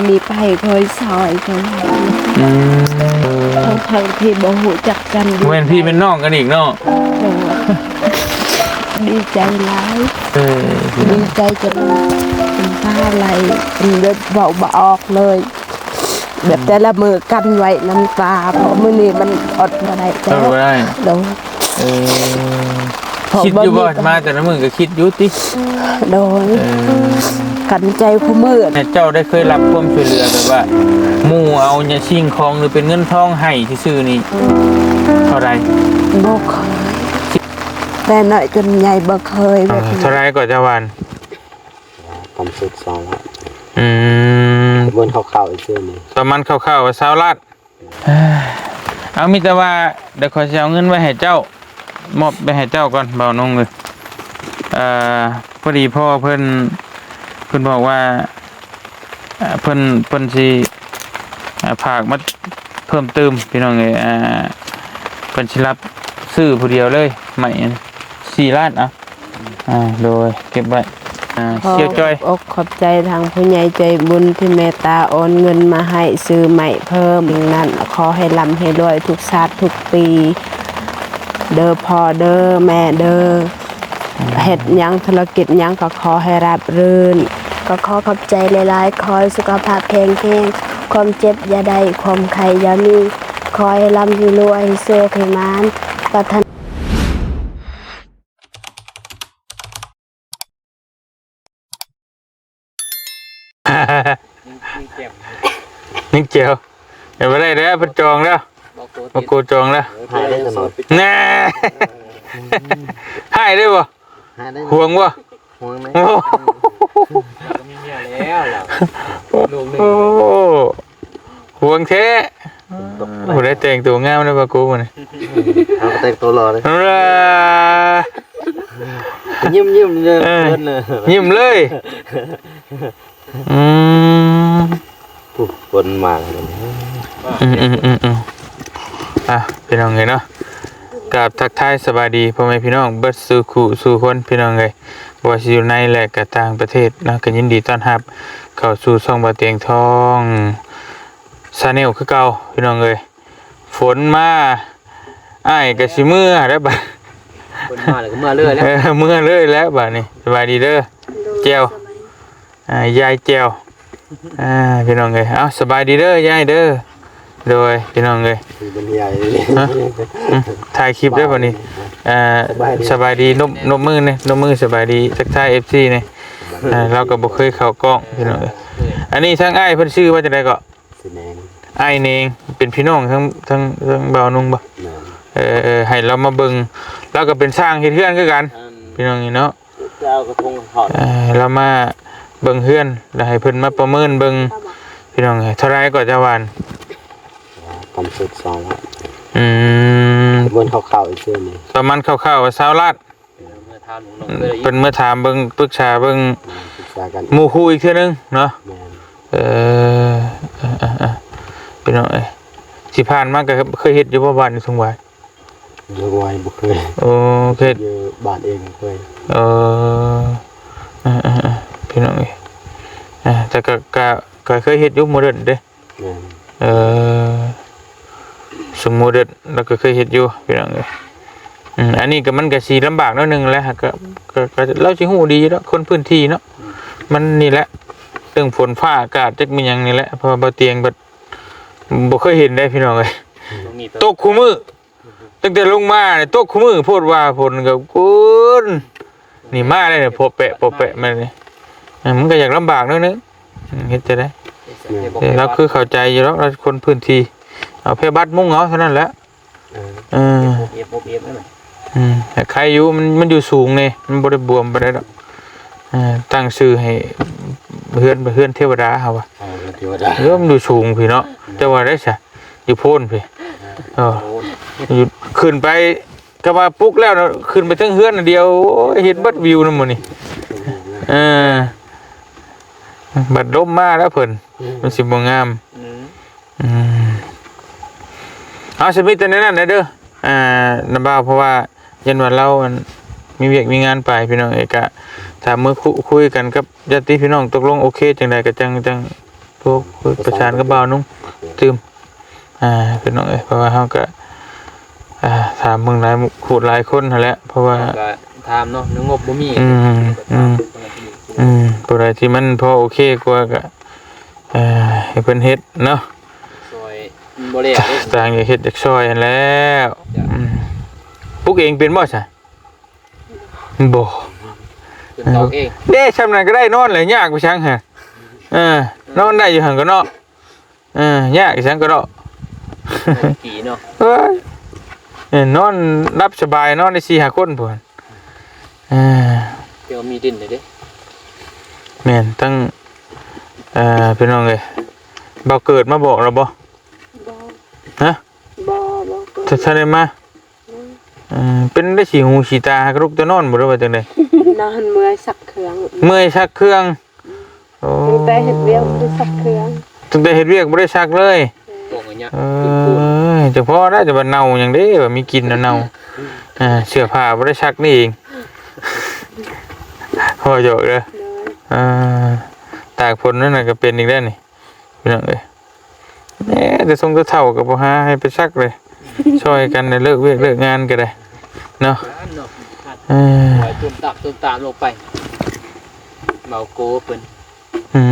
ນີ້ໄປເຄີຍຊ່ອຍເຂົາ ອືມ ທັງໆທີ່ບໍ່ຮູ້ຈັກກັນ ແມ່ນພີ່ແມ່ນນ້ອງກັນອີກເນາະ ໂດຍ ດີໃຈຫຼາຍ ເອີ ດີໃຈຈົນນ້ຳຕາໄຫຼ ແບບເວົ້າບໍ່ອອກເລີຍ ແບບແຕ່ລະມື້ກັ້ນໄວ້ນ້ຳຕາ ເພາະມື້ນີ້ມັນອົດບໍ່ໄດ້ແລ້ວ ອົດບໍ່ໄດ້ ໂດຍ ເອີ ເພາະ ຄິດຢູ່ບໍ່ ບໍ່ມີ ມາແຕ່ລະມື້ກໍຄິດຢູ່ຕິ ໂດຍ ເອີ ກັ້ນໃຈຄູ່ມື້ ແຕ່ເຈົ້າໄດ້ເຄີຍຮັບຄວາມຊ່ວຍເຫຼືອແບບວ່າ ໝູ່ເອົາຫຍັງສິ່ງຂອງ ຫຼືເປັນເງິນທອງໃຫ້ຊື່ໆນີ້ ເທົ່າໃດ? ບໍ່ເຄີຍ ແຕ່ນ້ອຍຈົນໃຫຍ່ບໍ່ເຄີຍແບບນີ້ ເອີ ເທົ່າໃດກໍຈະຫວານ? ປະມານຊາວລ້ານ ອືມ ປະເມີນຄ່າວໆອີກຊື່ນີ້ ປະມານຄ່າວໆວ່າຊາວລ້ານ ເອົາ ມີແຕ່ວ່າດຽວຂ້ອຍຊິເອົາເງິນໄວ້ໃຫ້ເຈົ້າ ມອບໄປໃຫ້ເຈົ້າກ່ອນ ບ່າວນົງເອີຍ ເອີ ພໍດີພໍ່ເພິ່ນ ເພິ່ນບອກວ່າ ເອີ ເພິ່ນ ເພິ່ນຊິ ເອີ ຝາກມາເພີ່ມຕື່ມ ພີ່ນ້ອງເອີຍ ເອີ ເພິ່ນຊິຮັບຊື້ຜູ້ດຽວເລີຍ ໄມ້ອັນສີ່ລ້ານ ເອົາ ອ່າ ໂດຍ ເກັບໄວ້ ອ່າ ຂໍ ສ່ຽວຈ້ອຍ ຂອບອົກຂອບໃຈທາງຜູ້ໃຫຍ່ໃຈບຸນທີ່ເມດຕາໂອນເງິນມາໃຫ້ຊື້ໄມ້ເພີ່ມນັ້ນ ຂໍໃຫ້ລ່ຳໃຫ້ລວຍທຸກຊາດທຸກປີເດີພໍ່ເດີແມ່ເດີ ເຮັດຫຍັງທຸລະກິດຫຍັງກໍຂໍໃຫ້ລາບລື່ນ ກໍຂໍຂອບໃຈຫຼາຍໆ ຂໍໃຫ້ສຸຂະພາບແຂງແຮງ ຄວາມເຈັບຢ່າໄດ້ ຄວາມໄຂ້ຢ່າມີ ຂໍໃຫ້ລ່ຳໃຫ້ລວຍ ໃຫ້ໂຊກໃຫ້ໝານ ປາດຖະໜາ ຍິງແຈ່ວ ຍິງແຈ່ວ ເອົາບໍ່ໄດ້ແລ້ວ ເພິ່ນຈອງແລ້ວ ບໍ່ໂກ ບໍ່ໂກຈອງແລ້ວ ເອີ ຫາຍໄດ້ຊັ້ນ ແນ່ ຫາຍໄດ້ບໍ່? ຫາຍໄດ້ ຫວງບໍ່? ຫວງນະ ໂອ້ໂຫ ກໍມີເມຍແລ້ວລາວ ລູກໜຶ່ງ ໂອ້ໂຫ ຫວງແທ້ ຜູ້ໃດແຕ່ງຕົວງາມເດ້ ປາກູມື້ນີ້ ເຮົາກໍແຕ່ງຕົວຫຼໍ່ເດ້ ຍິ້ມໆເດີ ເອີ ເພິ່ນນະ ຍິ້ມເລີຍ ອືມ ຜູ້ຄົນມາ ອືມໆໆໆ ອ່ະ ພີ່ນ້ອງເອີຍເນາະ ກາບທັກທາຍສະບາຍດີພໍ່ແມ່ພີ່ນ້ອງເບິດສູ່ຄູ່ສູ່ຄົນ ພີ່ນ້ອງເອີຍ ບໍ່ວ່າຊິຢູ່ໃນ ແລະ ກະຕ່າງປະເທດເນາະ ກໍຍິນດີຕ້ອນຮັບເຂົ້າສູ່ຊ່ອງບ່າວຕຽງທອງ Channel ຄືເກົ່າ ພີ່ນ້ອງເອີຍ ຝົນມາ ອ້າຍກໍຊິເມືອແລ້ວບາດ ຝົນມາແລ້ວກໍເມືອເລີຍແລ້ວ ເອີ ເມືອເລີຍແລ້ວບາດນີ້ ສະບາຍດີເດີ ໂດຍ ແຈ່ວ ສະບາຍ ອ່າ ຍາຍແຈ່ວ ອ່າ ພີ່ນ້ອງເອີຍ ເອົາ ສະບາຍດີເດີ ຍາຍເດີ ໂດຍ ພີ່ນ້ອງເອີຍ ເປັນຍາຍ ຮະ ອືມ ຖ່າຍຄລິບເດີບາດນີ້ ອ່າ ສະບາຍດີ ສະບາຍດີ ນົບ ນົບມືນີ້ ນົບມືສະບາຍດີ ທັກທາຍ ເອັຟຊີ ນີ້ ອ່າ ລາວກໍບໍ່ເຄີຍເຂົ້າກ້ອງ ພີ່ນ້ອງເອີຍ ອັນນີ້ທາງອ້າຍເພິ່ນຊື່ວ່າຈັ່ງໃດເກາະ? ຊື່ແນງ ອ້າຍແນງ ເປັນພີ່ນ້ອງທັງ ທັງ ທັງບ່າວນຸ່ງບໍ່? ແມ່ນ ເອີ ເອີ ໃຫ້ລາວມາເບິ່ງ ລາວກໍເປັນຊ່າງເຮັດເຮືອນຄືກັນ ພີ່ນ້ອງນີ້ເນາະ ເອີ ລາວມາເບິ່ງເຮືອນ ແລ້ວໃຫ້ເພິ່ນມາປະເມີນເບິ່ງ ພີ່ນ້ອງເອີຍ ເທົ່າໃດກໍຈະຫວານ? ປະມານຊາວລ້ານ ອືມ ປະເມີນຄ່າວໆອີກຊື່ນີ້ ປະມານຄ່າວໆວ່າຊາວລ້ານ ເພິ່ນເມືອຖາມເບິ່ງ ປຶກສາເບິ່ງ ອືມ ປຶກສາກັນ ໝູ່ຄູ່ອີກເທື່ອໜຶ່ງເນາະ ແມ່ນ ເອີ ເອີ ເອີ ເອີ ພີ່ນ້ອງເອີຍ ທີ່ຜ່ານມາກໍເຄີຍເຮັດຢູ່ບໍ່ ບ້ານຢູ່ທົ່ງຫວາຍ? ເລີກໄວ້ບໍ່ເຄີຍ ໂອ້ ເຮັດຢູ່ບ້ານເອງບໍ່ເຄີຍ ເອີ ເອີ ເອີ ພີ່ນ້ອງເອີຍ ເອີ ແຕ່ກໍ ກໍ ກໍເຄີຍເຮັດຢູ່ໂມເດີນເດ້ ແມ່ນ ເອີ ຊົງໂມເດີນ ລາວກໍເຄີຍເຮັດຢູ່ ພີ່ນ້ອງເອີຍ ອືມ ອັນນີ້ກໍມັນກໍຊິລຳບາກໜ້ອຍໜຶ່ງແຫຼະ ກໍ ກໍ ກໍລາວຊິຮູ້ດີຢູ່ດອກ ຄົນພື້ນທີ່ເນາະ ອືມ ມັນນີ້ແຫຼະ ເລື່ອງຝົນຟ້າອາກາດຈັກແມ່ນຫຍັງນີ້ແຫຼະ ເພາະວ່າບ່າວຕຽງບັດບໍ່ເຄີຍເຫັນເດ້ ພີ່ນ້ອງເອີຍ ຕົກຄູ່ມື້ ຕັ້ງແຕ່ລົງມານີ້ຕົກຄູ່ມື້ ໂພດວ່າຝົນກໍ ໂອ້ຍ ນີ້ມາແລ້ວນີ້ ໂປະແປະ ໂປະແປະມານີ້ ເອີ ມັນກໍຢາກລຳບາກໜ້ອຍໜຶ່ງ ເຮັດຈັ່ງໃດ ແມ່ນ ເອີ ລາວຄືເຂົ້າໃຈຢູ່ດອກ ລາວຄົນພື້ນທີ່ ເອົາແພບັດມຸງເອົາເທົ່ານັ້ນແຫຼະ ເອີ ເອີ ໂອບເອບ ໂອບເອບນັ້ນນະ ອືມ ແຕ່ໄຄຢູ່ ມັນ ມັນຢູ່ສູງເດ້ ມັນບໍ່ໄດ້ບວມປານໃດດອກ ເອີ ຕັ້ງຊື່ໃຫ້ເຮືອນ ເຮືອນເທວະດາເຮົາວ່າ ເອີ ເຮືອນເທວະດາ ເອີ ມັນຢູ່ສູງພີ້ເນາະ ແຕ່ວ່າໄດ້ຊະ ຢູ່ໂພນພີ້ ເອີ ໂພນ ຢູ່ ຂຶ້ນໄປ ກໍວ່າປຸກແລ້ວນະ ຂຶ້ນໄປເທິງເຮືອນອັນດຽວ ໂອ້ຍ ເຫັນເບິດວິວນຳໝູ່ນີ້ ເອີ ບັດລົມມາແລ້ວເພິ່ນ ອືມ ມັນຊິບໍ່ງາມ ອືມ ອືມ ເອົາ ຊິມີແຕ່ແນວນັ້ນແຫຼະເດີ ອ່າ ນ້າບ່າວ ເພາະວ່າຢ້ານວ່າລາວ ອັນ ມີວຽກມີງານໄປ ພີ່ນ້ອງເອີຍ ກະຖ້າມື້ຄຸ ຄຸຍກັນກັບຍາດຕິພີ່ນ້ອງ ຕົກລົງໂອເຄຈັ່ງໃດກໍຈັ່ງ ຈັ່ງ ພວກປະສານກັບບ່າວນຸ່ງຕື່ມ ອ່າ ພີ່ນ້ອງເອີຍ ເພາະວ່າເຮົາກໍ ອ່າ ຖາມເບິ່ງຫຼາຍ ໂຄດຫຼາຍຄົນຫັ້ນແຫຼະ ເພາະວ່າ ເຮົາກໍຖາມເນາະ ງົບບໍ່ມີ ອືມ ອືມ ອືມ ຜູ້ໃດທີ່ມັນພໍໂອເຄກວ່າກໍ ເອີ ໃຫ້ເພິ່ນເຮັດເນາະ ຊ່ອຍ ມັນບໍ່ແລ້ວເດ້ ຕ່າງຢາກເຮັດຢາກຊ່ອຍຫັ້ນແຫຼ້ວ ອືມ ປຸກເອງເປັນບໍ່ຊະ? ບໍ່ ເພິ່ນຕອກເອງ ເດ້ ຊ່ຳນັ້ນກໍໄດ້ ນອນແຫຼະ ຍາກໄປສັງຫະ ເອີ ນອນໄດ້ຢູ່ຫັ້ນກໍເນາະ ເອີ ຍາກອີ່ສັງກໍເນາະ ນອນກີເນາະ ເອີຍ ເອີ ນອນຫຼັບສະບາຍ ນອນໄດ້ສີ່ຫ້າຄົນພຸ້ນ ເອີ ແຕ່ວ່າມີດິນເດ້ ແມ່ນ ທັງ ເອີ ພີ່ນ້ອງເອີຍ ບ່າວເກີດມາບອກແລ້ວບໍ່? ບໍ່ ຮະ? ບໍ່ ບໍ່ເກີດ ທ່ານໄດ້ມາ ອືມ ເປັນໄດ້ສີຫູສີຕາ ກະລຸກແຕ່ນອນບໍ່ ຫຼືວ່າຈັ່ງໃດ? ນອນ ເມື່ອຍຊັກເຄື່ອງ ເມື່ອຍຊັກເຄື່ອງ ໂອ້ ຕັ້ງແຕ່ເຮັດວຽກບໍ່ໄດ້ຊັກເຄື່ອງ ຕັ້ງແຕ່ເຮັດວຽກບໍ່ໄດ້ຊັກເລີຍ ເອີ ຈັກພໍໄດ້ ແຕ່ວ່າເນົ່າຫຍັງເດ້ ວ່າມີກິ່ນເນົ່າໆ ອ່າ ເສື້ອຜ້າບໍ່ໄດ້ຊັກນີ້ເອງ ພໍຢອກເດີ ໂດຍ ອ່າ ຕາກຝົນນັ້ນນະ ກໍເປັນອີກແລ້ວນີ້ ພີ່ນ້ອງເອີຍ ແໝ ແຕ່ຊົງແຕ່ເຖົ້າກໍບໍ່ຫາໃຫ້ໄປຊັກເລີຍ ຊ່ອຍກັນເລີກວຽກເລີກງານກໍໄດ້ເນາະ ເອີ ຕຸ້ມຕາມ ຕຸ້ມຕາມລົງໄປ ເມົາໂກເພິ່ນ ອື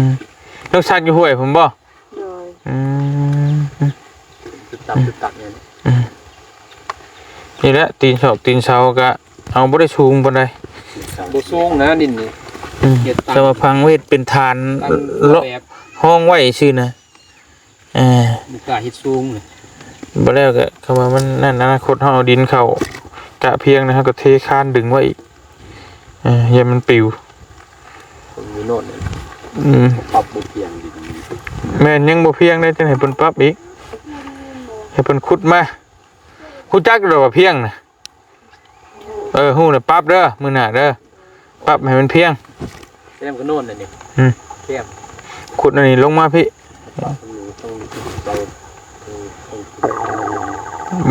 ມ ລົງຊັກຢູ່ຫ້ວຍພຸ້ນບໍ່? ໂດຍ ອືມ ຕຶກຕັບ ຕຶກຕັບຢູ່ນີ້ ອືມ ນີ້ແຫຼະ ຕີນຊອກຕີນເສົາກະເອົາບໍ່ໄດ້ສູງປານໃດ ບໍ່ສູງນະດິນນີ້ ອືມ ແຕ່ວ່າພັງເຮັດເປັນຖານ ຮອງໄວ້ຊື່ນະ ເອີ ບໍ່ກ້າເຮັດສູງເລີຍ ບໍ່ແລ້ວກະ ຄຳວ່າມັນນັ້ນ ອະນາຄົດເຮົາເອົາດິນເຂົ້າກະພຽງນະ ເຮົາກະເທຄານດຶງໄວ້ອີກ ເອີ ຢ່າມັນປິວ ເບິ່ງຢູ່ໂນນ ອືມ ປັບບໍ່ພຽງດີ ແມ່ນ ຍັງບໍ່ພຽງເດ້ ຈັ່ງໃຫ້ເພິ່ນປັບອີກ ໃຫ້ເພິ່ນຂຸດມາ ຮູ້ຈັກແລ້ວວ່າພຽງນະ ເອີ ຮູ້ແລ້ວປັບເດີ ມື້ໜ້າເດີ ປັບໃຫ້ມັນພຽງ ແຄມກໍໂນນອັນນີ້ ອືມ ແຄມ ຂຸດອັນນີ້ລົງມາພີ້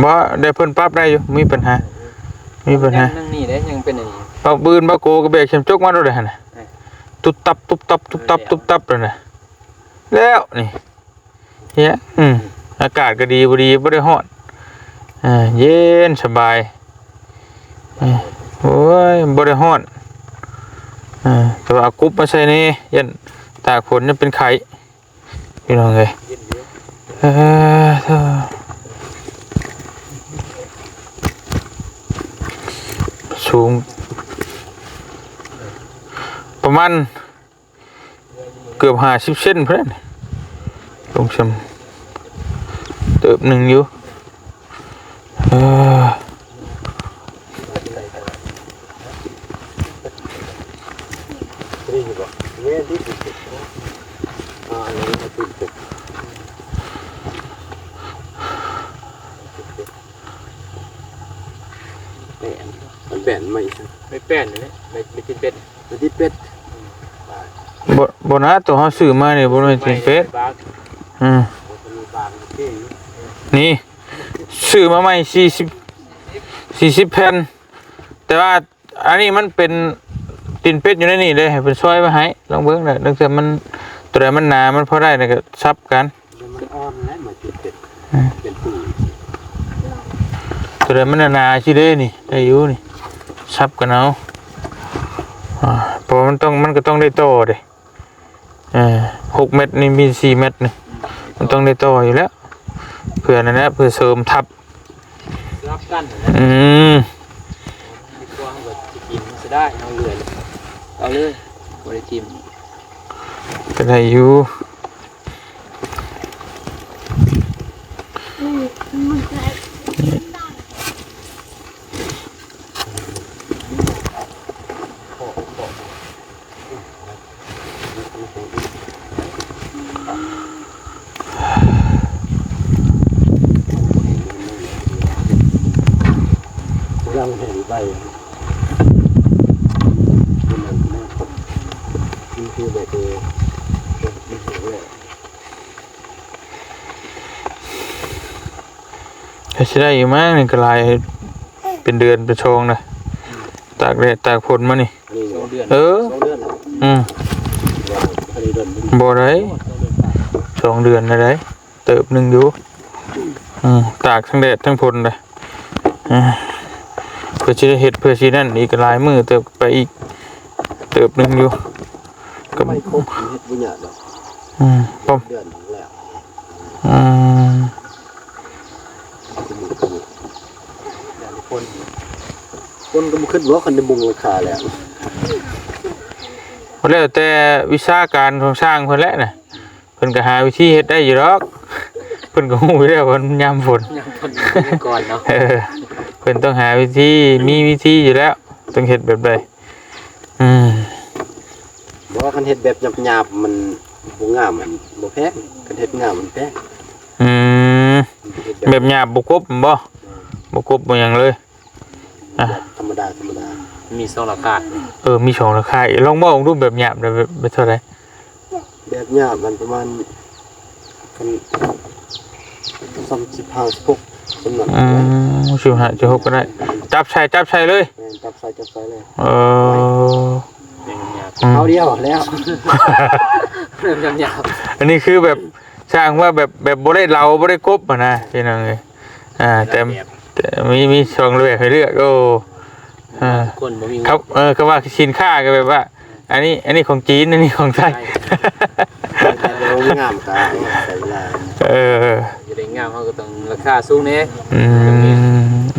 ບໍ່ ໄດ້ເພິ່ນປັບໄດ້ຢູ່ ມີປັນຫາ ມີປັນຫາ ຍັງນີ້ເດ້ ຍັງເປັນອັນນີ້ ປັບບືນ ປາໂກກໍແບກເຂັມຈົກມາໂລດຫັ້ນນະ ຕຸບຕັບ ຕຸບຕັບ ຕຸບຕັບ ຕຸບຕັບໂລດນະ ແລ້ວນີ້ ເຮັດ ອືມ ອາກາດກໍດີ ບໍ່ດີ ບໍ່ໄດ້ຮ້ອນ ເອີ ເຢັນສະບາຍ ເອີ ໂອ້ຍ ບໍ່ໄດ້ຮ້ອນ ເອີ ແຕ່ວ່າເອົາກຸບມາໃສ່ແດ່ ຢ້ານຕາກຝົນຈະເປັນໄຂ້ ພີ່ນ້ອງເອີຍ ເອີ ສູງປະມານ ເກືອບຫ້າສິບເຊັນພຸ້ນແຫຼະ ລົງຊຳເຕີບໜຶ່ງຢູ່ ເອີ ແປນ ແປນໃໝ່ ໄມ້ແປນນີ້ແຫຼະ ໄມ້ ໄມ້ຕີນເປັດ ໄມ້ຕີນເປັດ ບໍ່ ບໍ່ນະ ໂຕເຮົາຊື້ມານີ້ບໍ່ແມ່ນຕີນເປັດ ບາງ ອືມ ບໍ່ທະລຸບາງ ນີ້ ຊື້ມາໃໝ່ສີ່ສິບ ສີ່ສິບແຜ່ນ ແຕ່ວ່າ ອັນນີ້ມັນເປັນຕີນເປັດຢູ່ໃນນີ້ເດ້ ໃຫ້ເພິ່ນຊອຍໄວ້ໃຫ້ ລອງເບິ່ງເດີ ລາງເທື່ອມັນ ໂຕໃດມັນໜາ ມັນພໍໄດ້ ແລ້ວກໍສັບກັນ ມັນອ່ອນແລ້ວ ມັນຕິດເປັດ ອືມ ເປັນປູ ໂຕໃດມັນໜາໆ ຊິເດ້ນີ້ ໄດ້ຢູ່ນີ້ ສັບກັນເອົາ ອ່າ ເພາະວ່າມັນຕ້ອງ ມັນກໍຕ້ອງໄດ້ຕໍ່ເດ້ ເອີ ຫົກແມັດນີ້ມີສີ່ແມັດນີ້ ມັນຕ້ອງໄດ້ຕໍ່ຢູ່ແລ້ວ ເພື່ອນັ້ນແຫຼະ ເພື່ອເສີມທັບ ສະຫຼັບກັນນັ້ນແຫຼະ ອືມ ດີກວ່າເຮົາກໍຊິກິນເສຍດາຍ ເຮົາເຫຼືອເອົາເລີຍ ບໍ່ໄດ້ຖິ້ມ ກໍໄດ້ຢູ່ ກໍຊິໄດ້ຢູ່ມັ້ງ ນີ້ກໍຫຼາຍ ເປັນເດືອນເປັນຊ່ອງນະ ຕາກແດດຕາກຝົນມານີ້ ອັນນີ້ ສອງເດືອນ ເອີ ສອງເດືອນ ອືມ ອັນນີ້ເດືອນ ບໍ່ໄດ້ ສອງເດືອນແລ້ວໃດ ເຕີບໜຶ່ງຢູ່ ອືມ ຕາກທັງແດດທັງຝົນເດ້ ເອີ ເພື່ອຊິໄດ້ເຮັດ ເພື່ອຊິນັ້ນອີກຫຼາຍມື້ເຕີບ ໄປອີກເຕີບໜຶ່ງຢູ່ ກໍ ໄມ້ຄົບເຮັດບໍ່ຍາກດອກ ອືມ ເດືອນໜຶ່ງແລ້ວ ອືມ ຄົນ ຄົນກໍບໍ່ຄິດວ່າຄັນໄດ້ມຸງຫຼັງຄາແລ້ວ ແລ້ວແຕ່ວິຊາການຂອງຊ່າງເພິ່ນແຫຼະນະ ເພິ່ນກໍຫາວິທີເຮັດໄດ້ຢູ່ດອກ ເພິ່ນກໍຮູ້ຢູ່ແລ້ວວ່າມັນຍາມຝົນ ຍາມຝົນ ຍາມກ່ອນເນາະ ເອີ ເພິ່ນຕ້ອງຫາວິທີ ມີວິທີຢູ່ແລ້ວ ຕ້ອງເຮັດແບບໃດ ອືມ ບໍ່ ຄັນເຮັດແບບຫຍາບໆ ມັນບໍ່ງາມ ມັນບໍ່ແພງ ຄັນເຮັດງາມມັນແພງ ອືມ ເຮັດແບບ ແບບຫຍາບບໍ່ກົບແມ່ນບໍ່? ບໍ່ກົບບໍ່ຫຍັງເລີຍ ອ່ະ ແບບທຳມະດາ ທຳມະດາ ມີສອງລາຄາ ເອີ ມີສອງລາຄາ ລອງເວົ້າເບິ່ງດູ ແບບຫຍາບແບບ ແບບເທົ່າໃດ? ແບບຫຍາບມັນປະມານ ຄັນ ສ່ຳສິບຫ້າ ສິບຫົກ ສ່ຳນັ້ນ ອືມ ສິບຫ້າ ສິບຫົກກໍໄດ້ ຈັບໃສ່ ຈັບໃສ່ເລີຍ ແມ່ນ ຈັບໃສ່ ຈັບໃສ່ເລີຍ ເອີ ແບບຫຍາບ ອືມ ຄາວດຽວແລ້ວ ແບບຫຍາບ ອັນນີ້ຄືແບບ ຊ່າງວ່າແບບ ແບບບໍ່ໄດ້ເລົາ ບໍ່ໄດ້ກົບຫັ້ນນະ ພີ່ນ້ອງເອີຍ ອ່າ ແຕ່ ແບບ ແຕ່ມີ ມີຊ່ອງເລືອກໃຫ້ເລືອກ ໂອ້ ອ່າ ຄົນບໍ່ມີ ຄັບ ເອີ ຄຳວ່າສິນຄ້າກໍແບບວ່າ ອັນນີ້ ອັນນີ້ຂອງຈີນ ອັນນີ້ຂອງໄທ ໃຊ່ ແຕ່ວ່າມັນງາມກໍໃຊ້ເວລາ ເອີ ຢາກໄດ້ງາມເຮົາກໍຕ້ອງລາຄາສູງແດ່ ອືມ ອືມໆ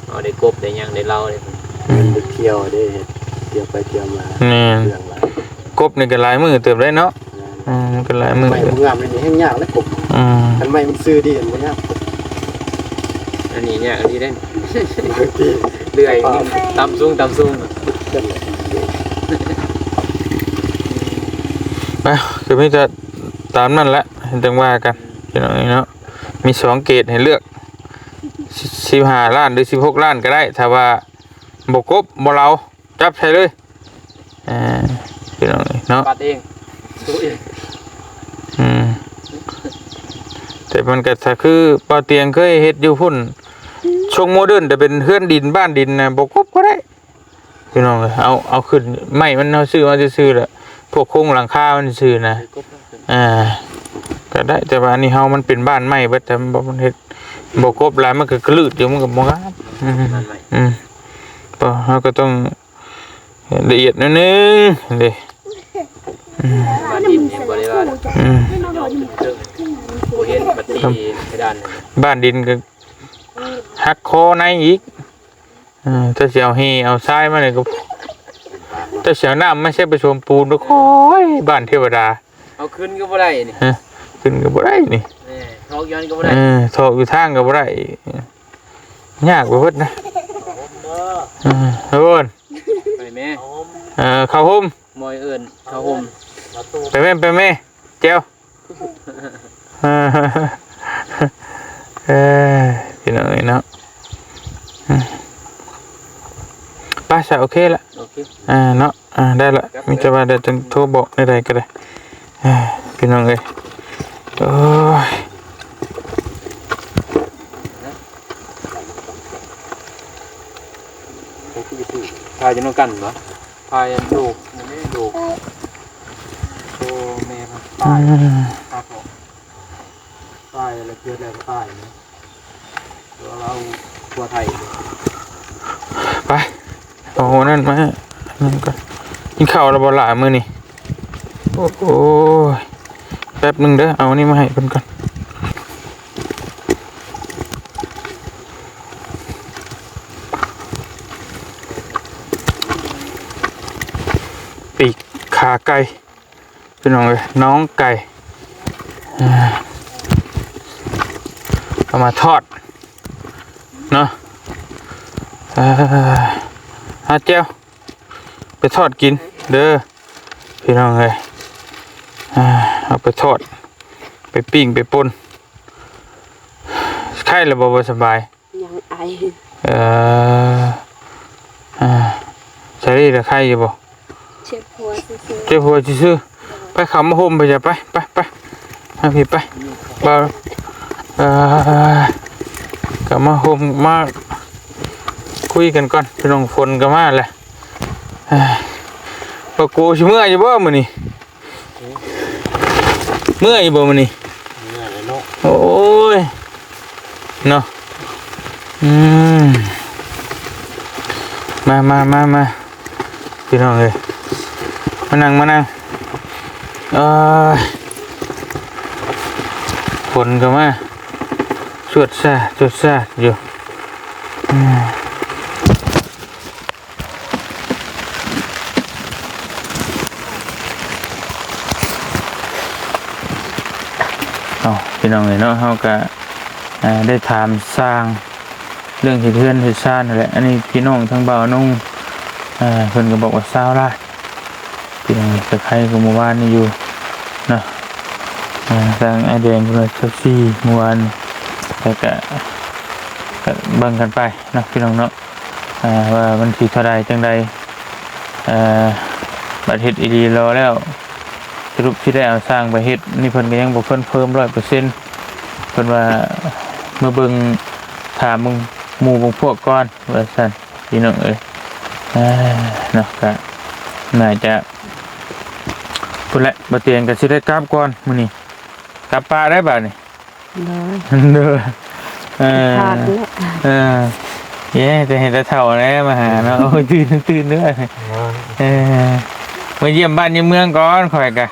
ໆ ເຮົາໄດ້ກົບໄດ້ຫຍັງໄດ້ເລົາເດ້ ອືມ ໄປທ່ຽວເດ້ ທ່ຽວໄປທ່ຽວມາ ແມ່ນ ເລື່ອງຫຼາຍ ກົບນີ້ກໍຫຼາຍມື້ເຕີບໄດ້ເນາະ ອືມ ກໍຫຼາຍມື້ ໄມ້ບໍ່ງາມນີ້ແຮງຍາກແຫຼະກົບ ອືມ ຄັນໄມ້ມັນຊື່ດີມັນບໍ່ຍາກ ອັນນີ້ຍາກອີ່ຫຼີເດ້ ເລື່ອຍ ຕ່ຳສູງ ຕ່ຳສູງ ອ່ະ ກໍມີແຕ່ຕາມນັ້ນແຫຼະ ຈັ່ງວ່າກັນ ພີ່ນ້ອງເນາະ ມີສອງເກດໃຫ້ເລືອກ ສິບຫ້າລ້ານ ຫຼື ສິບຫົກລ້ານກໍໄດ້ ຖ້າວ່າບໍ່ກົບບໍ່ເລົາ ຈັບໃສ່ເລີຍ ອ່າ ພີ່ນ້ອງເອີຍເນາະ ປັດເອງ ໂຕເອງ ອືມ ແຕ່ມັນກໍ ຖ້າຄືບ່າວຕຽງເຄີຍເຮັດຢູ່ພຸ້ນ ຊົງໂມເດີນ ແຕ່ເປັນເຮືອນດິນ ບ້ານດິນນະ ບໍ່ກົບກໍໄດ້ ພີ່ນ້ອງເອີຍ ເອົາ ເອົາຂຶ້ນ ໄມ້ມັນເຮົາຊື້ມາຊື່ໆ ແລ້ວ ພວກໂຄງຫຼັງຄາມັນຊື່ນະ ອ່າ ກໍໄດ້ ແຕ່ວ່າອັນນີ້ເຮົາມັນເປັນບ້ານໄມ້ເບິດ ຖ້າມັນບໍ່ ມັນເຮັດບໍ່ກົບຫຼາຍ ມັນກໍກະລືດຢູ່ ມັນກໍບໍ່ງາມ ອືມ ອືມ ກໍເຮົາກໍຕ້ອງ ລະອຽດໜ້ອຍໜຶ່ງເດ້ ອືມ ບ້ານດິນນີ້ບໍ່ໄດ້ວ່າດອກ ອືມ ບໍ່ເຫັນບັດຕີເພດານ ບ້ານດິນກໍຫັກຄໍໃນອີກ ເອີ ຖ້າຊິເອົາແຮ່ເອົາຊາຍມານີ້ກໍ ຖ້າຊິເອົານ້ຳມາໃສ່ປະສົມປູນ ໂອ້ຍ ບ້ານເທວະດາ ເອົາຂຶ້ນກໍບໍ່ໄດ້ນີ້ ຮະ ຂຶ້ນກໍບໍ່ໄດ້ນີ້ ເອີ ຖອກຍ້ອນກໍບໍ່ໄດ້ ເອີ ຖອກຢູ່ທາງກໍບໍ່ໄດ້ ຍາກໄປເບິດນະ ເອີ ເອີ ໄປແມ່ ເອີ ເຂົ້າໂຮມ ໝໍຍເອີ້ນເຂົ້າໂຮມ ໄປແມ່ ໄປແມ່ ແຈ່ວ ເອີ ພີ່ນ້ອງເອີຍເນາະ ອືມ ໄປຊະ ໂອເຄລະ ໂອເຄ ອ່າ ເນາະ ອ່າ ໄດ້ລະ ມີແຕ່ວ່າດຽວຈັ່ງໂທບອກໃດໆກໍໄດ້ ອ່າ ພີ່ນ້ອງເອີຍ ໂອ້ຍ ພາຢູ່ນຳກັນບໍ່? ພາຢູ່ລູກ ແມ່ລູກ ໂຕແມ່ມັນຕາຍ ອືມ ພາອອກ ຕາຍແລ້ວ ເກີດແລ້ວກໍຕາຍນະ ແຕ່ວ່າເຮົາຜົວໄທ ໄປ ເອົາອັນນັ້ນມາ ອັນນັ້ນກ່ອນ ກິນເຂົ້າແລ້ວບໍ່ຫຼ້າມື້ນີ້? ໂອ້ຍ ແປັບໜຶ່ງເດີ ເອົາອັນນີ້ມາໃຫ້ເພິ່ນກ່ອນ ປີກຂາໄກ່ ພີ່ນ້ອງເອີຍ ໜອງໄກ່ ເອົາມາທອດເນາະ ເອົາແຈ່ວໄປທອດກິນເດີ ພີ່ນ້ອງເອີຍ ເອົາໄປທອດ ໄປປີ້ງ ໄປປົ່ນ ໄຂ້ແລ້ວບໍ່? ບໍ່ສະບາຍ ຍັງໄອ ເອີ ອ່າ ສາລີລະໄຂ້ຢູ່ບໍ່? ເຈັບຫົວຊື່ໆ ເຈັບຫົວຊື່ໆ ໄປເຂົ້າມາຮົ່ມໄປ ໄປ ໄປ ໄປ ມາພີ້ໄປ ເອີ ເຂົ້າມາຮົ່ມ ມາຄຸຍກັນກ່ອນ ພີ່ນ້ອງ ຝົນກໍມາແລ້ວ ເອີ ບໍ່ໂກຊິເມືອຢູ່ບໍ່ມື້ນີ້? ເມື່ອຍຢູ່ບໍ່ມື້ນີ້? ເມື່ອຍແລ້ວເນາະ. ໂອ້ຍ ເນາະ. ອືມ ມາ ມາ ມາ ມາ ພີ່ນ້ອງເອີຍ ມານັ່ງ ມານັ່ງ. ເອີຍ ຝົນກໍມາຊວດຊາດ ຊວດຊາດຢູ່. ອືມ ເອົາ ພີ່ນ້ອງເອີຍເນາະ, ເຮົາກະ ເອີ ໄດ້ຖາມຊ່າງເລື່ອງເຮັດເຮືອນເຮັດຊານຫັ້ນແຫຼະ. ອັນນີ້ພີ່ນ້ອງທາງບ່າວນົງ ເອີ ເພິ່ນກໍບອກວ່າຊາວລ້ານ ພີ່ນ້ອງ. ສະໄຄກວ່າມື້ວານນີ້ຢູ່ເນາະ. ເອີ ທາງອ້າຍແດງເພິ່ນວ່າຊາວສີ່ມື້ວານ, ແລ້ວກະ ກະເບິ່ງກັນໄປເນາະ ພີ່ນ້ອງເນາະ. ອ່າ ວ່າມັນຊິເທົ່າໃດຈັ່ງໃດ. ເອີ ບັດເຮັດອີ່ຫຼີລໍແລ້ວ ສະຫຼຸບຊິໄດ້ເອົາຊ່າງໄປເຮັດນີ້ ເພິ່ນກໍຍັງບໍ່ຄອນເຟີມຮ້ອຍເປີເຊັນ. ເພິ່ນວ່າມາເບິ່ງ ຖາມເບິ່ງໝູ່ເບິ່ງພວກກ່ອນ ວ່າຊັ້ນ ພີ່ນ້ອງເອີຍ. ເອີ ເນາະ ກະໜ້າຈະພຸ້ນແຫຼະ. ບໍ່ຕຽງກໍຊິໄດ້ກັບກ່ອນມື້ນີ້ ກັບປະໄດ້ບາດນີ້. ໂດຍ ໂດຍ ເອີ ຂາດແລ້ວ ເອີ ເຢ້ ຈະເຫັນແຕ່ເຖົ້າແລ້ວມາຫາເນາະ. ໂອ້ຍ ຕື່ນ ຕື່ນເດີ. ເອີ ມາຢ້ຽມບ້ານຢ້ຽມເມືອງກ່ອນ ຂ້ອຍກະ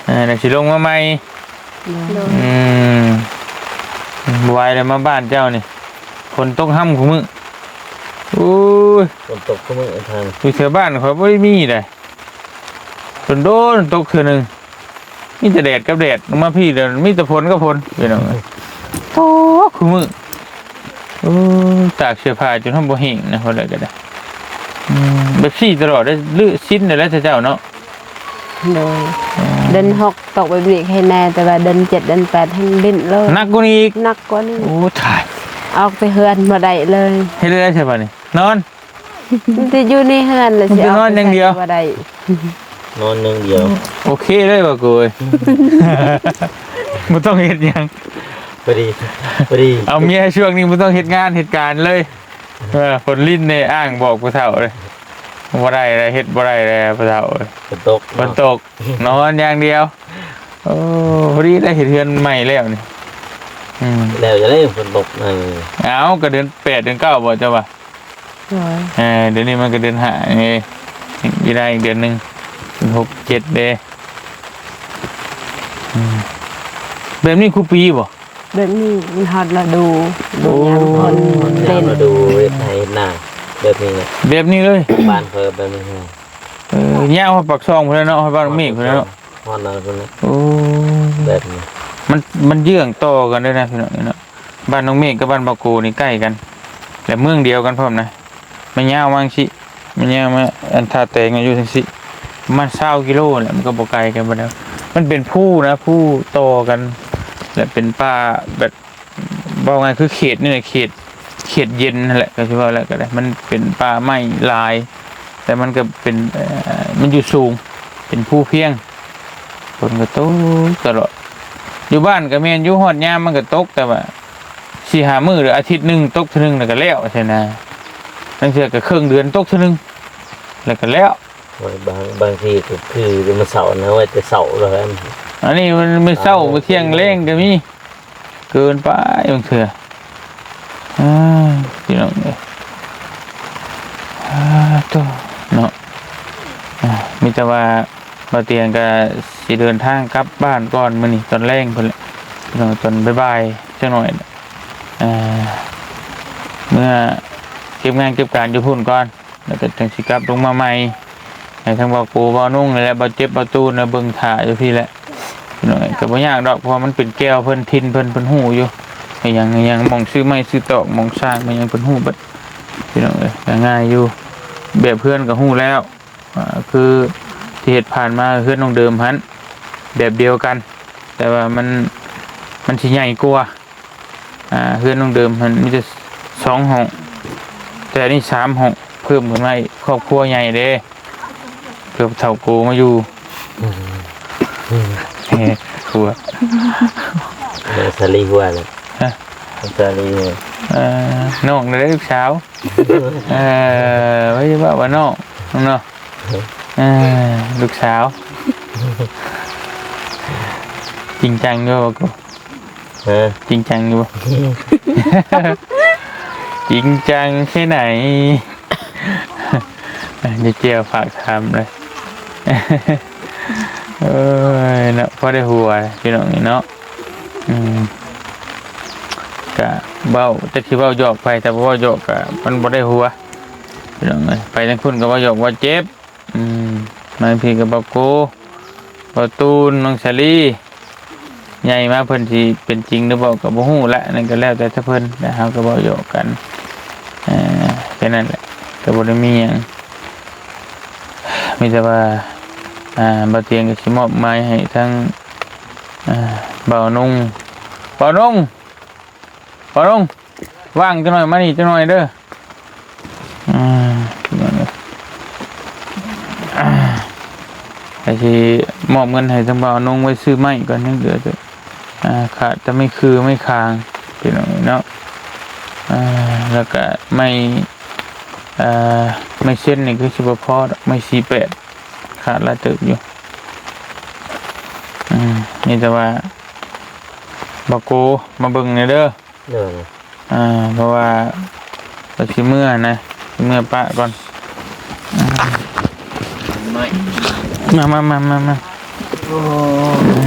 ເອີ ແລ້ວຊິລົງມາໃໝ່. ໂດຍ ອືມ ບໍ່ໄຫວແລ້ວມາບ້ານເຈົ້ານີ້ ຝົນຕົກຮ່ຳຄູ່ມື້. ໂອ້ຍ ຝົນຕົກຄູ່ມື້ທາງ ຢູ່ແຖວບ້ານຂ້ອຍບໍ່ໄດ້ມີໃດ. ໂດນໆຕົກເທື່ອໜຶ່ງ ມີແຕ່ແດດກັບແດດ, ມາພີ້ແລ້ວມີແຕ່ຝົນກັບຝົນ ພີ່ນ້ອງເອີຍ. ໂອ້ ຄູ່ມື້ ໂອ້ ຕາກເສື້ອຜ້າຈົນຮອດບໍ່ແຫ້ງນະ ເຮົາໄດ້ກໍໄດ້. ອືມ ແບບຊີ້ຕະຫຼອດເດ້ ລືຊິນໄດ້ແລ້ວເຈົ້າເນາະ. ໂດຍ ອືມ ເດືອນຫົກຕົກແບບນີ້ໃຫ້ແນ່ ແຕ່ວ່າເດືອນເຈັດເດືອນແປດແຮ່ງດິ້ນເລີຍ ໜັກກວ່ານີ້ອີກ ໜັກກວ່ານີ້. ໂອ້ ຕາຍ ອອກແຕ່ເຮືອນບໍ່ໄດ້ເລີຍ. ເຮັດໄດ້ໃຊ່ບາດນີ້ ນອນ ມັນຈະຢູ່ໃນເຮືອນແລ້ວ ມັນຈະນອນຢ່າງດຽວ ຊິອອກໄປໃສກໍບໍ່ໄດ້ ນອນຢ່າງດຽວ. ໂອເຄເລີຍວ່າກູເອີຍ ບໍ່ຕ້ອງເຮັດຫຍັງ. ພໍດີ ພໍດີ ເອົາເມຍຊ່ວງນີ້ບໍ່ຕ້ອງເຮັດງານເຮັດການເລີຍ. ເອີ ຝົນລິນນີ້ອ້າງບອກຜູ້ເຖົ້າເລີຍ ບໍ່ໄດ້ແລ້ວ ເຮັດບໍ່ໄດ້ແລ້ວຜູ້ເຖົ້າເອີຍ. ຝົນຕົກ ຝົນຕົກ ເນາະ ນອນຢ່າງດຽວ. ໂອ້ ພໍດີໄດ້ເຮັດເຮືອນໃໝ່ແລ້ວນີ້. ອືມ ແລ້ວຈະໄດ້ຝົນຕົກ. ເອີ ເອົາ ກໍເດືອນແປດເດືອນເກົ້າບໍ່ເຈົ້າວ່າ? ໂດຍ ເອີ ດຽວນີ້ມັນກໍເດືອນຫ້າເດ້ ອີກໄດ້ອີກເດືອນໜຶ່ງ ເປັນຫົກເຈັດເດ້. ອືມ ແບບນີ້ຄູ່ປີບໍ່? ແບບນີ້ມັນຮອດລະດູ ໂອ້ ຍາມຝົນ ຍາມລະດູເຮັດໄຮ່ເຮັດນາ ແບບນີ້ແຫຼະ ແບບນີ້ເລີຍ. ບ້ານຂ້ອຍແບບນີ້. ເອີ ຍາວຮອດປາກຊ່ອງພຸ້ນແຫຼະເນາະ ຮອດບ້ານເມກພຸ້ນແຫຼະເນາະ. ຮອດນັ້ນພຸ້ນແຫຼະ. ໂອ້ ແບບນີ້ ມັນ ມັນເຢື້ອງຕໍ່ກັນເດ້ນະ ພີ່ນ້ອງເນາະ. ບ້ານນ້ອງເມກກັບບ້ານບ່າວໂກນີ້ໃກ້ກັນ ແລະເມືອງດຽວກັນພ້ອມນະ. ແມ່ນຍາວມາຈັ່ງຊີ້ ແມ່ນຍາວມາ ອັນທ່າແຕງຢູ່ຈັ່ງຊີ້ ປະມານຊາວກິໂລແຫຼະ ມັນກໍບໍ່ໄກກັນປານໃດ. ມັນເປັນພູນະ ພູຕໍ່ກັນ ແລະເປັນປ່າແບບ ເວົ້າງ່າຍຄືເຂດນີ້ແຫຼະ ເຂດ ເຂດເຢັນຫັ້ນແຫຼະ ກໍຊິເວົ້າແລ້ວກໍໄດ້. ມັນເປັນປ່າໄມ້ຫຼາຍ ແຕ່ມັນກໍເປັນ ເອີ ມັນຢູ່ສູງ ເປັນພູພຽງ. ຝົນກໍຕົກຕະຫຼອດ. ຢູ່ບ້ານກໍແມ່ນຢູ່ ຮອດຍາມມັນກໍຕົກ ແຕ່ວ່າສີ່ຫ້າມື້ ຫຼືອາທິດໜຶ່ງຕົກເທື່ອໜຶ່ງ ແລ້ວກໍແລ້ວຊີ້ນະ. ລາງເທື່ອກໍເຄິ່ງເດືອນຕົກເທື່ອໜຶ່ງ ແລ້ວກໍແລ້ວ. ໂອ້ຍ ບາງ ບາງທີກໍຄືມື້ເຊົ້ານະ ໄວ້ແຕ່ເຊົ້າແລ້ວ. ອັນນີ້ມັນມື້ເຊົ້າ ອ່າ ມື້ທ່ຽງແລງກໍມີ. ເກີນໄປບາງເທື່ອ. ອ່າ ພີ່ນ້ອງເອີຍ ອ່າ ໂທ້ ເນາະ. ອ່າ ມີແຕ່ວ່າບ່າວຕຽງກໍຊິເດີນທາງກັບບ້ານກ່ອນມື້ນີ້ ຕອນແລງພຸ້ນແຫຼະ ພີ່ນ້ອງ, ຕອນບ່າຍໆຈັກໜ້ອຍ. ອ່າ ເມືອເກັບງານເກັບການຢູ່ພຸ້ນກ່ອນ ແລ້ວກໍຈັ່ງຊິກັບລົງມາໃໝ່. ໃຫ້ທັງບ່າວໂກ ບ່າວນຸ່ງ ແລະ ບ່າວເຈັບ ບ່າວຕູນ ເບິ່ງຖ້າຢູ່ພີ້ແຫຼະ ພີ່ນ້ອງ. ກໍບໍ່ຍາກດອກ ເພາະວ່າມັນເປັນແກ້ວເພິ່ນ ຖິ່ນເພິ່ນ ເພິ່ນຮູ້ຢູ່ ໃຫ້ຫຍັງ ໃຫ້ຫຍັງ ໝ່ອງຊື້ໄມ້ຊື້ຕອກ ໝ່ອງສ້າງ ແມ່ນຫຍັງ ເພິ່ນຮູ້ເບິດ ພີ່ນ້ອງເອີຍ. ກໍງ່າຍຢູ່ ແບບເຮືອນກໍຮູ້ແລ້ວ ອ່າ ຄືທີ່ເຮັດຜ່ານມາ ເຮືອນນ້ອງເດີມຫັ້ນ ແບບດຽວກັນ ແຕ່ວ່າມັນ ມັນຊິໃຫຍ່ກວ່າ. ອ່າ ເຮືອນນ້ອງເດີມຫັ້ນມີແຕ່ສອງຫ້ອງ ແຕ່ອັນນີ້ສາມຫ້ອງ ເພີ່ມຂຶ້ນມາອີກ ຄອບຄົວໃຫຍ່ເດ້ ເກືອບເຖົ້າໂກມາຢູ່. ອືມ ເອີ ຫົວ ເອີ ສາລີຫົວເລີຍ. ຮະ? ສາລີຫົວ. ເອີ ນ້ອງເດ້ ລູກສາວ. ເອີ ໄວ້ວ່າ ວ່ານ້ອງເນາະ. ເອີ ລູກສາວ. ຈິງຈັງຢູ່ບໍ່ກູ? ຮະ? ຈິງຈັງຢູ່ບໍ່? ຈິງຈັງແຄ່ໄຫນ? ເຈົ້າຝາກຖາມເລີຍ. ເອີຍເນາະ ພໍໄດ້ຫົວພີ່ນ້ອງນີ້ເນາະ. ອືມ ກະເວົ້າ ຈັກຊິເວົ້າຢອກໄປ ຖ້າບໍ່ເວົ້າຢອກກະມັນບໍ່ໄດ້ຫົວ ພີ່ນ້ອງເອີຍ. ໄປທາງພຸ້ນກະເວົ້າຢອກເວົ້າເຈັບ. ອືມ ມາພີ້ກັບເບົາໂກ ເບົາຕູນ ນ້ອງສາລີ ໃຫຍ່ມາເພິ່ນຊິເປັນຈິງຫຼືບໍ່ກະບໍ່ຮູ້ແຫຼະ. ນັ້ນກະແລ້ວແຕ່ເພິ່ນ ແຕ່ເຮົາກະເວົ້າຢອກກັນ ເອີ ແຄ່ນັ້ນແຫຼະ ກະບໍ່ໄດ້ມີຫຍັງ. ມີແຕ່ວ່າ ອ່າ ບ່າວຕຽງກະຊິມອບໝາຍໃຫ້ທັງ ອ່າ ບ່າວນຸ່ງ ບ່າວນຸ່ງ ພໍ່ລຸງ ວ່າງຈັກໜ່ອຍ ມານີ້ຈັກໜ່ອຍເດີ. ອ່າ ອ່າ ກະຊິມອບເງິນໃຫ້ທາງບ່າວນຸ່ງໄວ້ຊື້ໄມ້ກ່ອນ ຍັງເຫຼືອແຕ່ ອ່າ ຂາດແຕ່ໄມ້ຂື່ ໄມ້ຂາງ ພີ່ນ້ອງເນາະ. ອ່າ ແລ້ວກະໄມ້ ອ່າ ໄມ້ເຊັນນີ້ຄືຊິບໍ່ພໍດອກ ໄມ້ສີ່ແປດ ຂາດຫຼາຍເຕີບຢູ່. ອືມ ມີແຕ່ວ່າ ບ່າວໂກ ມາເບິ່ງແດ່ເດີ. ໂດຍ ອ່າ ເພາະວ່າກະຊິເມືອນະ ຊິເມືອປະກ່ອນ. ອ່າ ມາ ມາ ມາ ມາ ມາ. ໂອ້ ອື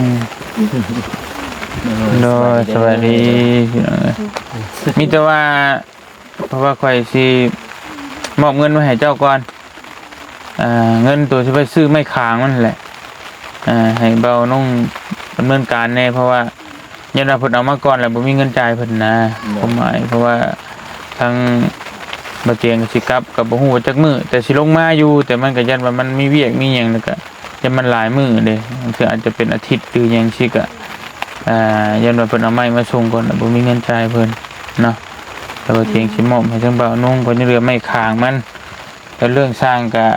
ມ ໂດຍ ສະບາຍດີ ພີ່ນ້ອງເອີຍ. ມີແຕ່ວ່າ ເພາະວ່າຂ້ອຍຊິມອບເງິນໄວ້ໃຫ້ເຈົ້າກ່ອນ ເອີ ເງິນໂຕຊິໄປຊື້ໄມ້ຂາງມັນແຫຼະ ເອີ ໃຫ້ເບົານຸ່ງດຳເນີນການແດ່ ເພາະວ່າ ຍ້ອນວ່າເພິ່ນເອົາມາກ່ອນແລ້ວບໍ່ມີເງິນຈ່າຍເພິ່ນນະ. ໂດຍ ຄວາມໝາຍ ເພາະວ່າທາງບ່າວຕຽງກະຊິກັບ ກະບໍ່ຮູ້ວ່າຈັກມື້ ແຕ່ຊິລົງມາຢູ່ ແຕ່ມັນກະຢ້ານວ່າມັນມີວຽກມີຫຍັງ ແລ້ວກະ ຢ້ານມັນຫຼາຍມື້ເດ້ ບາງເທື່ອອາດຈະເປັນອາທິດຫຼືຫຍັງຊີ້ກະ ອ່າ ຢ້ານວ່າເພິ່ນເອົາໄມ້ມາສົ່ງກ່ອນ ແລ້ວບໍ່ມີເງິນຈ່າຍເພິ່ນເນາະ. ແຕ່ວ່າຕຽງຊິມອບໃຫ້ທາງບ່າວນຸ່ງ ເພິ່ນຍັງເຫຼືອໄມ້ຂາງມັນ ແຕ່ເລື່ອງຊ່າງກະ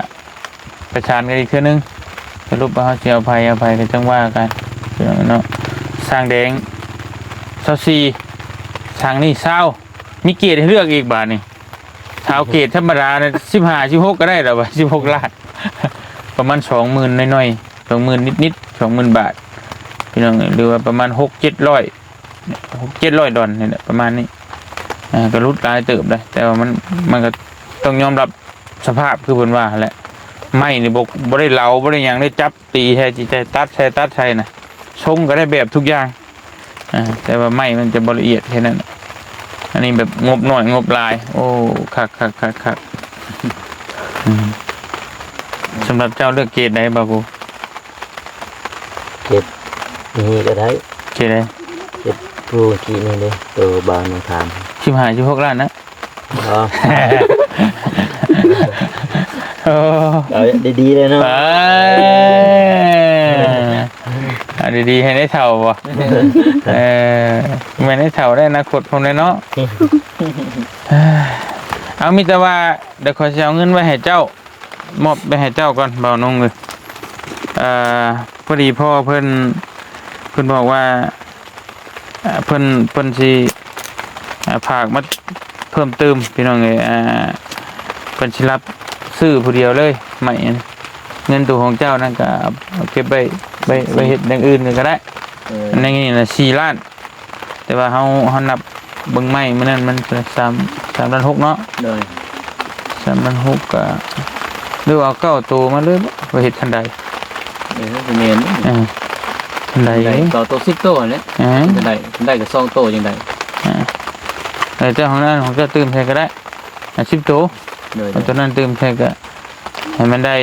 ປະສານກັນອີກເທື່ອໜຶ່ງ ສະຫຼຸບວ່າເຮົາຊິເອົາໃຜ ເອົາໃຜກະຈັ່ງວ່າກັນເນາະ. ຊ່າງແດງຊາວສີ່ ຊ່າງນີ້ຊາວ ມີເກດໃຫ້ເລືອກອີກບາດນີ້. ຊາວເກດທຳມະດານະ ສິບຫ້າ ສິບຫົກກະໄດ້ດອກ ສິບຫົກລ້ານ ປະມານສອງໝື່ນໜ້ອຍໆ ສອງໝື່ນນິດໆ ສອງໝື່ນບາດ ພີ່ນ້ອງເອີຍ ຫຼືວ່າປະມານຫົກເຈັດຮ້ອຍ ຫົກເຈັດຮ້ອຍດອນນີ້ແຫຼະ ປະມານນີ້. ເອີ ກະຫຼຸດຫຼາຍເຕີບໄດ໋ ແຕ່ວ່າມັນ ມັນກະຕ້ອງຍອມຮັບສະພາບຄືເພິ່ນວ່າຫັ້ນແຫຼະ. ໄມ້ນີ້ບໍ່ ບໍ່ໄດ້ເຫຼົາ ບໍ່ໄດ້ຫຍັງ ໄດ້ຈັບຕີໃສ່ ຊິໃສ່ຕັດໃສ່ ຕັດໃສ່ນະ ຊົງກະໄດ້ແບບທຸກຢ່າງ. ອ່າ ແຕ່ວ່າໄມ້ມັນຈະບໍ່ລະອຽດແຄ່ນັ້ນ. ອັນນີ້ແບບງົບໜ້ອຍງົບຫຼາຍ. ໂອ້ ຄັກໆໆໆ. ອືມ ສຳລັບເຈົ້າເລືອກເກດໃດ ບ່າວໂກ? ເກດນີ້ກະໄດ້. ເກດໃດ? ເກດຜູ້ກີ້ນີ້ເດ້ ໂຕບ່າວໜຸ່ງຖາມ ສິບຫ້າ ສິບຫົກລ້ານນະ. ອໍ ເອົາດີໆເລີຍເນາະ. ເອີ ເອົາດີໆ ໃຫ້ໄດ້ເຖົ້າບໍ່? ເອີ ແມ່ນໄດ້ເຖົ້າໄດ້ອະນາຄົດພ້ອມແລ້ວເນາະ. ເອົາ ມີແຕ່ວ່າດຽວຂ້ອຍຊິເອົາເງິນໄວ້ໃຫ້ເຈົ້າ ມອບໄປໃຫ້ເຈົ້າກ່ອນ ບ່າວນຸ່ງເອີຍ. ເອີ ພໍດີພໍ່ເພິ່ນ ເພິ່ນບອກວ່າ ເອີ ເພິ່ນ ເພິ່ນຊິ ອ່າ ຝາກມາເພີ່ມຕື່ມ ພີ່ນ້ອງເອີຍ. ອ່າ ເພິ່ນຊິຮັບຊື້ຜູ້ດຽວເລີຍ ໄມ້ອັນ ເງິນໂຕຂອງເຈົ້ານັ້ນກະເອົາເກັບໄວ້ ໄວ້ ໄວ້ເຮັດຢ່າງອື່ນກະໄດ້. ເອີ ອັນນີ້ນະ ສີ່ລ້ານ ແຕ່ວ່າເຮົາ ເຮົານັບເບິ່ງໄມ້ມື້ນັ້ນມັນສາມ ສາມລ້ານຫົກເນາະ. ໂດຍ ສາມລ້ານຫົກກະ ຫຼືວ່າເອົາເກົ້າໂຕມາເລີຍ ໄວ້ເຮັດຄັນໄດ. ເອີ ແມ່ນ ເອີ ຄັນໄດ ເກົ້າໂຕ ສິບໂຕຫັ້ນແຫຼະ. ເອີ ຄັນໄດ ຄັນໄດກະສອງໂຕຈັ່ງໃດ. ເອີ ເຈົ້າຂອງນັ້ນ ຂອງເຈົ້າຕື່ມໃສ່ກະໄດ້ ອ່າ ສິບໂຕ. ໂດຍ ເອົາໂຕນັ້ນຕື່ມໃສ່ກະ ໃຫ້ມັນໄດ້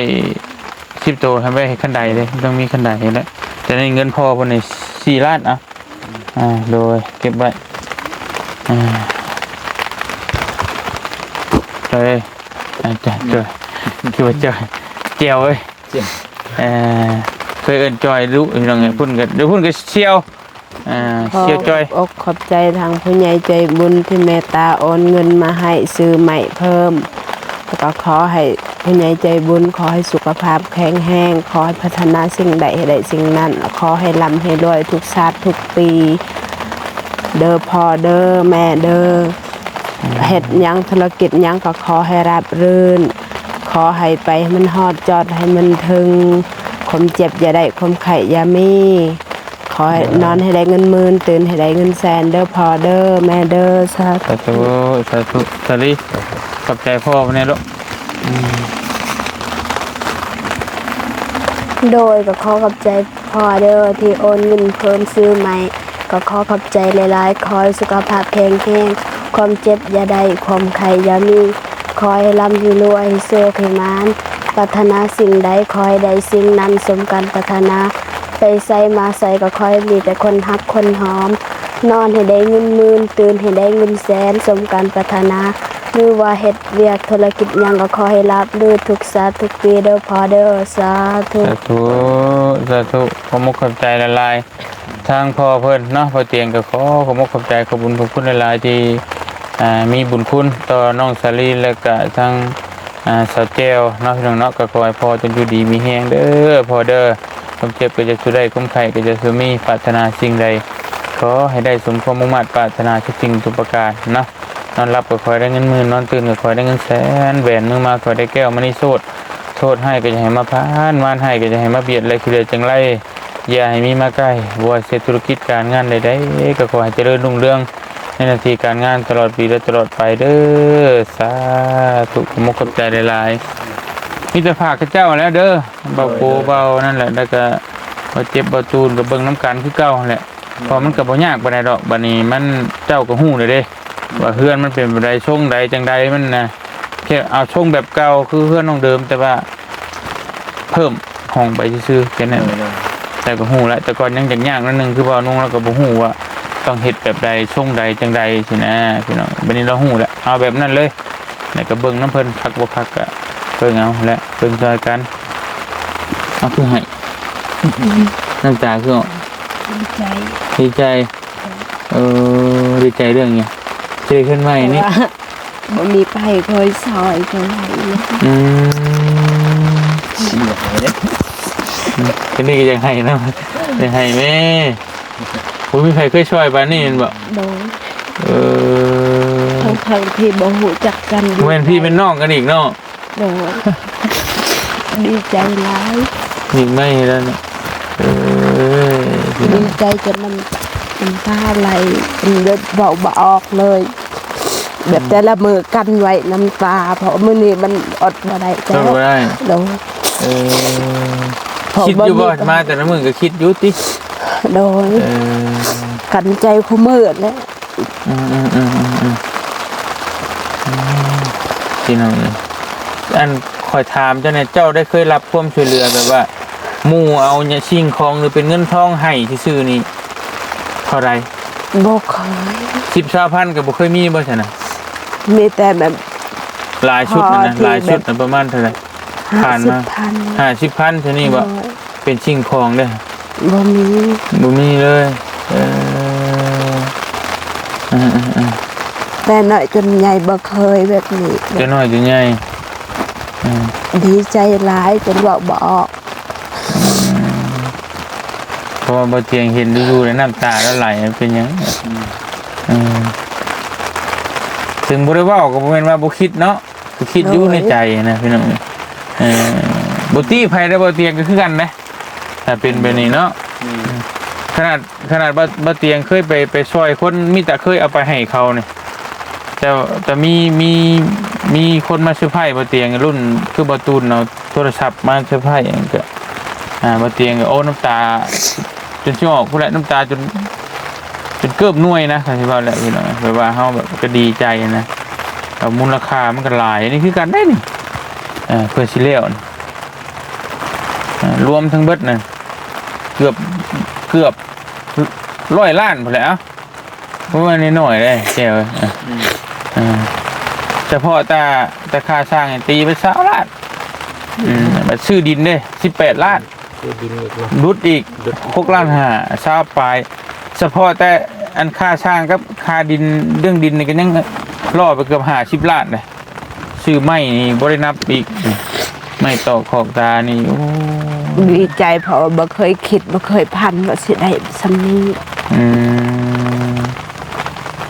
ສິບໂຕ ໃຫ້ໄວ້ໃຫ້ຄັນໄດເດ້ ຕ້ອງມີຄັນໄດຫັ້ນແຫຼະ. ແຕ່ນີ້ເງິນພໍ່ເພິ່ນນີ້ສີ່ລ້ານ. ອ່າ ອ່າ ໂດຍ ເກັບໄວ້. ອ່າ ເອີຍ ອ່າ ຈອຍ ຈອຍ ຄືວ່າຈອຍ ແຈ່ວເອີຍ. ເອີ ເຄີຍເອີ້ນຈອຍດຸ ພີ່ນ້ອງເອີຍ. ພຸ້ນກະ ດຽວພຸ້ນກະສ່ຽວ ອ່າ ຂອບ ສ່ຽວຈອຍ ຂອບອົກຂອບໃຈທາງຜູ້ໃຫຍ່ໃຈບຸນທີ່ເມດຕາໂອນເງິນມາໃຫ້ຊື້ໄມ້ເພີ່ມ ແລ້ວກະຂໍໃຫ້ຜູ້ໃຫຍ່ໃຈບຸນ ຂໍໃຫ້ສຸຂະພາບແຂງແຮງ ຂໍໃຫ້ພັດທະນາສິ່ງໃດໃຫ້ໄດ້ສິ່ງນັ້ນ ຂໍໃຫ້ລ່ຳໃຫ້ລວຍທຸກຊາດທຸກປີເດີພໍ່ເດີແມ່ເດີ. ເຮັດຫຍັງທຸລະກິດຫຍັງກະຂໍໃຫ້ລາບລື່ນ ຂໍໃຫ້ໄປໃຫ້ມັນຮອດ ຈອດໃຫ້ມັນເຖິງ ຄວາມເຈັບຢ່າໄດ້ ຄວາມໄຂ້ຢ່າມີ. ຂໍໃຫ້ນອນໃຫ້ໄດ້ເງິນໝື່ນ ຕື່ນໃຫ້ໄດ້ເງິນແສນເດີພໍ່ເດີແມ່ເດີ ສາທຸ ສາທຸ ສາທຸ ສາລີ ຂອບໃຈພໍ່ເພິ່ນແດ່ລູກ. ໂດຍ ກໍຂໍຂອບໃຈພໍ່ເດີທີ່ໂອນເງິນເພີ່ມຊື້ໃໝ່ ກໍຂໍຂອບໃຈຫຼາຍໆ ຂໍໃຫ້ສຸຂະພາບແຂງແຮງ ຄວາມເຈັບຢ່າໄດ້ ຄວາມໄຂ້ຢ່າມີ ຂໍໃຫ້ລ່ຳໃຫ້ລວຍ ໃຫ້ໂຊກໃຫ້ໝານ ປາດຖະໜາສິ່ງໃດ ຂໍໃຫ້ໄດ້ສິ່ງນັ້ນສົມການປາດຖະໜາ ໄປໃສມາໃສກໍຂໍໃຫ້ມີແຕ່ຄົນຮັກຄົນຫອມ ນອນໃຫ້ໄດ້ເງິນໝື່ນ ຕື່ນໃຫ້ໄດ້ເງິນແສນ ສົມການປາດຖະໜາ ຫຼືວ່າເຮັດວຽກທຸລະກິດຫຍັງກໍຂໍໃຫ້ລາບລື່ນທຸກຊາດທຸກປີເດີພໍ່ເດີ ສາທຸ ສາທຸ ສາທຸ ຂອບອົກຂອບໃຈຫຼາຍໆ ທາງພໍ່ເພິ່ນເນາະ ພໍ່ຕຽງກໍຂໍຂອບອົກຂອບໃຈ ຂອບບຸນຂອບຄຸນຫຼາຍໆ ທີ່ ອ່າ ມີບຸນຄຸນຕໍ່ນ້ອງສາລີ ແລະກະທາງ ອ່າ ສາວແຈ່ວເນາະ ພີ່ນ້ອງເນາະ ກໍຂໍໃຫ້ພໍ່ຈົ່ງຢູ່ດີມີແຮງເດີພໍ່ເດີ ຄວາມເຈັບກໍຢ່າສູ່ໄດ້ ຄວາມໄຂ້ກໍຢ່າສູ່ມີ ປາດຖະໜາສິ່ງໃດ ຂໍໃຫ້ໄດ້ສົມຄວາມມຸ່ງມາດປາດຖະໜາທຸກສິ່ງທຸກປະການເນາະ ນອນຫຼັບກໍຂໍໃຫ້ໄດ້ເງິນໝື່ນ ນອນຕື່ນກໍຂໍໃຫ້ໄດ້ເງິນແສນ ແຫວນມືມາຂໍໃຫ້ໄດ້ແກ້ວມະນີໂຊດ ໂຊດຮ້າຍກໍຢ່າໃຫ້ມາຜ່ານ ມານຮ້າຍກໍຢ່າໃຫ້ມາບຽດ ແລະຂີ້ເຫຼືອຈັ່ງໄລ ຢ່າໃຫ້ມີມາໃກ້ ບໍ່ວ່າເຮັດທຸລະກິດການງານໃດໆ ກໍຂໍໃຫ້ຈະເລີນຮຸ່ງເຮືອງໃນໜ້າທີ່ການງານຕະຫຼອດປີ ແລະ ຕະຫຼອດໄປເດີ ສາທຸ ຂອບອົກຂອບໃຈຫຼາຍໆ ມີແຕ່ຝາກເຂົາເຈົ້າແລ້ວເດີ ເບົາໂກ ເບົານັ້ນແຫຼະ ແລ້ວກໍເບົາເຈັບ ເບົາຕູນ ກໍເບິ່ງນຳກັນຄືເກົ່າຫັ້ນແຫຼະ ເພາະມັນກໍບໍ່ຍາກປານໃດດອກ ບາດນີ້ມັນ ເຈົ້າກໍຮູ້ແລ້ວເດ້ ວ່າເຮືອນມັນເປັນແບບໃດ ຊົງໃດຈັ່ງໃດ ມັນນະ ແຄ່ເອົາຊົງແບບເກົ່າຄືເຮືອນຂອງເດີມ ແຕ່ວ່າ ເພີ່ມຫ້ອງໄປຊື່ໆ ແຄ່ນັ້ນແຫຼະ ໂດຍ ແຕ່ກໍຮູ້ແລ້ວ ແຕ່ກ່ອນຍັງຍາກໆໜ້ອຍໜຶ່ງ ຄືວ່ານ້ອງລາວກໍບໍ່ຮູ້ວ່າຕ້ອງເຮັດແບບໃດ ຊົງໃດຈັ່ງໃດຊີ້ນະ ພີ່ນ້ອງ ບັດນີ້ລາວຮູ້ແລ້ວ ເອົາແບບນັ້ນເລີຍ ແລ້ວກໍເບິ່ງນຳເພິ່ນ ຄັກບໍ່ຄັກກໍເບິ່ງເອົາແຫຼະ ເບິ່ງຊ່ອຍກັນ ເອົາຄືໄຫ້ ນ້ຳຕາຄືອອກ ດີໃຈ ດີໃຈ ເອີ ດີໃຈເລື່ອງຫຍັງ? ຊິໄດ້ເຮືອນໃໝ່ນີ້ ບໍ່ມີໃຜເຄີຍຊ່ອຍເທົ່າໃດ. ອືມ ເປັນນີ້ກໍຢາກໃຫ້ນຳ ຢາກໃຫ້ແມ້ ບໍ່ມີໃຜເຄີຍຊ່ອຍປານນີ້ແມ່ນບໍ່? ໂດຍ ເອີ ທັງໆທີ່ບໍ່ຮູ້ຈັກກັນ ບໍ່ແມ່ນພີ່ແມ່ນນ້ອງກັນອີກເນາະ. ໂດຍ ດີໃຈຫຼາຍ ຍິງໄມ້ໃຫ້ແລ້ວເນາະ ເອີ ດີໃຈຈົນນ້ຳ ນ້ຳຕາໄຫຼ ຈົນເວົ້າບໍ່ອອກເລີຍ ແບບແຕ່ລະມື້ກັ້ນໄວ້ນ້ຳຕາ ເພາະມື້ນີ້ມັນອົດບໍ່ໄດ້ແລ້ວ ອົດບໍ່ໄດ້ ໂດຍ ເອີ ເພາະ ຄິດຢູ່ບໍ່ ບໍ່ມີ ມາແຕ່ລະມື້ກໍຄິດຢູ່ຕິ? ໂດຍ ເອີ ກັ້ນໃຈຄູ່ມື້ແຫຼະ. ອືມ ອືມ ອືມ ອືມ ອືມ ອືມ ພີ່ນ້ອງເອີຍ ອັນຂ້ອຍຖາມເຈົ້າແດ່ ເຈົ້າໄດ້ເຄີຍຮັບຄວາມຊ່ວຍເຫຼືອແບບວ່າ ໝູ່ເອົາຫຍັງ ສິ່ງຂອງ ຫຼື ເປັນເງິນທອງໃຫ້ຊື່ໆນີ້ເທົ່າໃດ? ບໍ່ເຄີຍ ສິບ ຊາວພັນກໍບໍ່ເຄີຍມີບໍ່ຊັ້ນນະ? ມີແຕ່ແບບ ຫຼາຍສຸດນະ ຫຼາຍສຸດນະ ປະມານເທົ່າໃດ? ຫ້າສິບພັນ ຫ້າສິບພັນເທົ່ານີ້ບໍ່? ໂດຍ ເປັນສິ່ງຂອງເດ້ ບໍ່ມີ ບໍ່ມີເລີຍ ເອີ ເອີ ເອີ ເອີ ແຕ່ນ້ອຍຈົນໃຫຍ່ບໍ່ເຄີຍແບບນີ້ ແຕ່ນ້ອຍຈົນໃຫຍ່ ເອີ ດີໃຈຫຼາຍຈົນເວົ້າບໍ່ອອກ ເອີ ເພາະວ່າບໍ່ຕຽງເຫັນຢູ່ໆ ແລ້ວນ້ຳຕາລະໄຫຼ ມັນເປັນຫຍັງ? ອືມ ເອີ ເຖິງບໍ່ໄດ້ເວົ້າກໍບໍ່ແມ່ນວ່າບໍ່ຄິດເນາະ ຄືຄິດຢູ່ ໂດຍ ໃນໃຈນະ ພີ່ນ້ອງ ເອີ ບໍ່ຕິໃຜໄດ້ ບໍ່ຕຽງກໍຄືກັນເດ້ ຖ້າເປັນແບບນີ້ເນາະ ອືມ ຂະໜາດ ຂະໜາດບໍ່ ບໍ່ຕຽງເຄີຍໄປ ໄປຊ່ອຍຄົນ ມີແຕ່ເຄີຍເອົາໄປໃຫ້ເຂົານີ້ ແຕ່ ແຕ່ມີ ມີ ມີຄົນມາເຊີໄພຣສ໌ບໍ່ຕຽງ ລຸ້ນຄືບໍ່ຕູນເອົາໂທລະສັບມາເຊີໄພຣສ໌ ກໍ ອ່າ ບໍ່ຕຽງກໍ ໂອ້ ນ້ຳຕາ ຈົນຊິອອກພຸ້ນແຫຼະ ນ້ຳຕາຈົນ ຈົນເກີບໜ່ວຍນະ ຄັນຊິເວົ້າແຫຼະ ພີ່ນ້ອງ ແບບວ່າເຮົາແບບກໍດີໃຈນະ ແລ້ວມູນລະຄ່າມັນກໍຫຼາຍ ອັນນີ້ຄືກັນເດ້ນີ້ ເອີ ເພື່ອຊິແລ້ວນີ້ ເອີ ລວມທັງເບິດນະ ເກືອບ ເກືອບຮ້ອຍລ້ານພຸ້ນແຫຼະ ເອົ້າ ບໍ່ແມ່ນນ້ອຍໆເດ້ແກ້ວເອີຍ ອືມ ເອີ ສະເພາະແຕ່ ແຕ່ຄ່າສ້າງນີ້ຕີໄປຊາວລ້ານ ອືມ ອືມ ບັດຊື້ດິນເດ້ ສິບແປດລ້ານ ຊື້ດິນອີກເນາະ ຫຼຸດອີກ ຫຼຸດ ຫົກລ້ານຫ້າ ຊາວປາຍ ສະເພາະແຕ່ອັນຄ່າສ້າງກັບຄ່າດິນ ເລື່ອງດິນນີ້ກໍຍັງລໍ້ໄປເກືອບຫ້າສິບລ້ານເດ້ ຊື້ໄມ້ນີ້ບໍ່ໄດ້ນັບອີກ ໄມ້ຕອກຂອກຕານີ້ ໂອ້ ດີໃຈ ເພາະວ່າບໍ່ເຄີຍຄິດ ບໍ່ເຄີຍຝັນວ່າຊິໄດ້ສ່ຳນີ້ ອືມ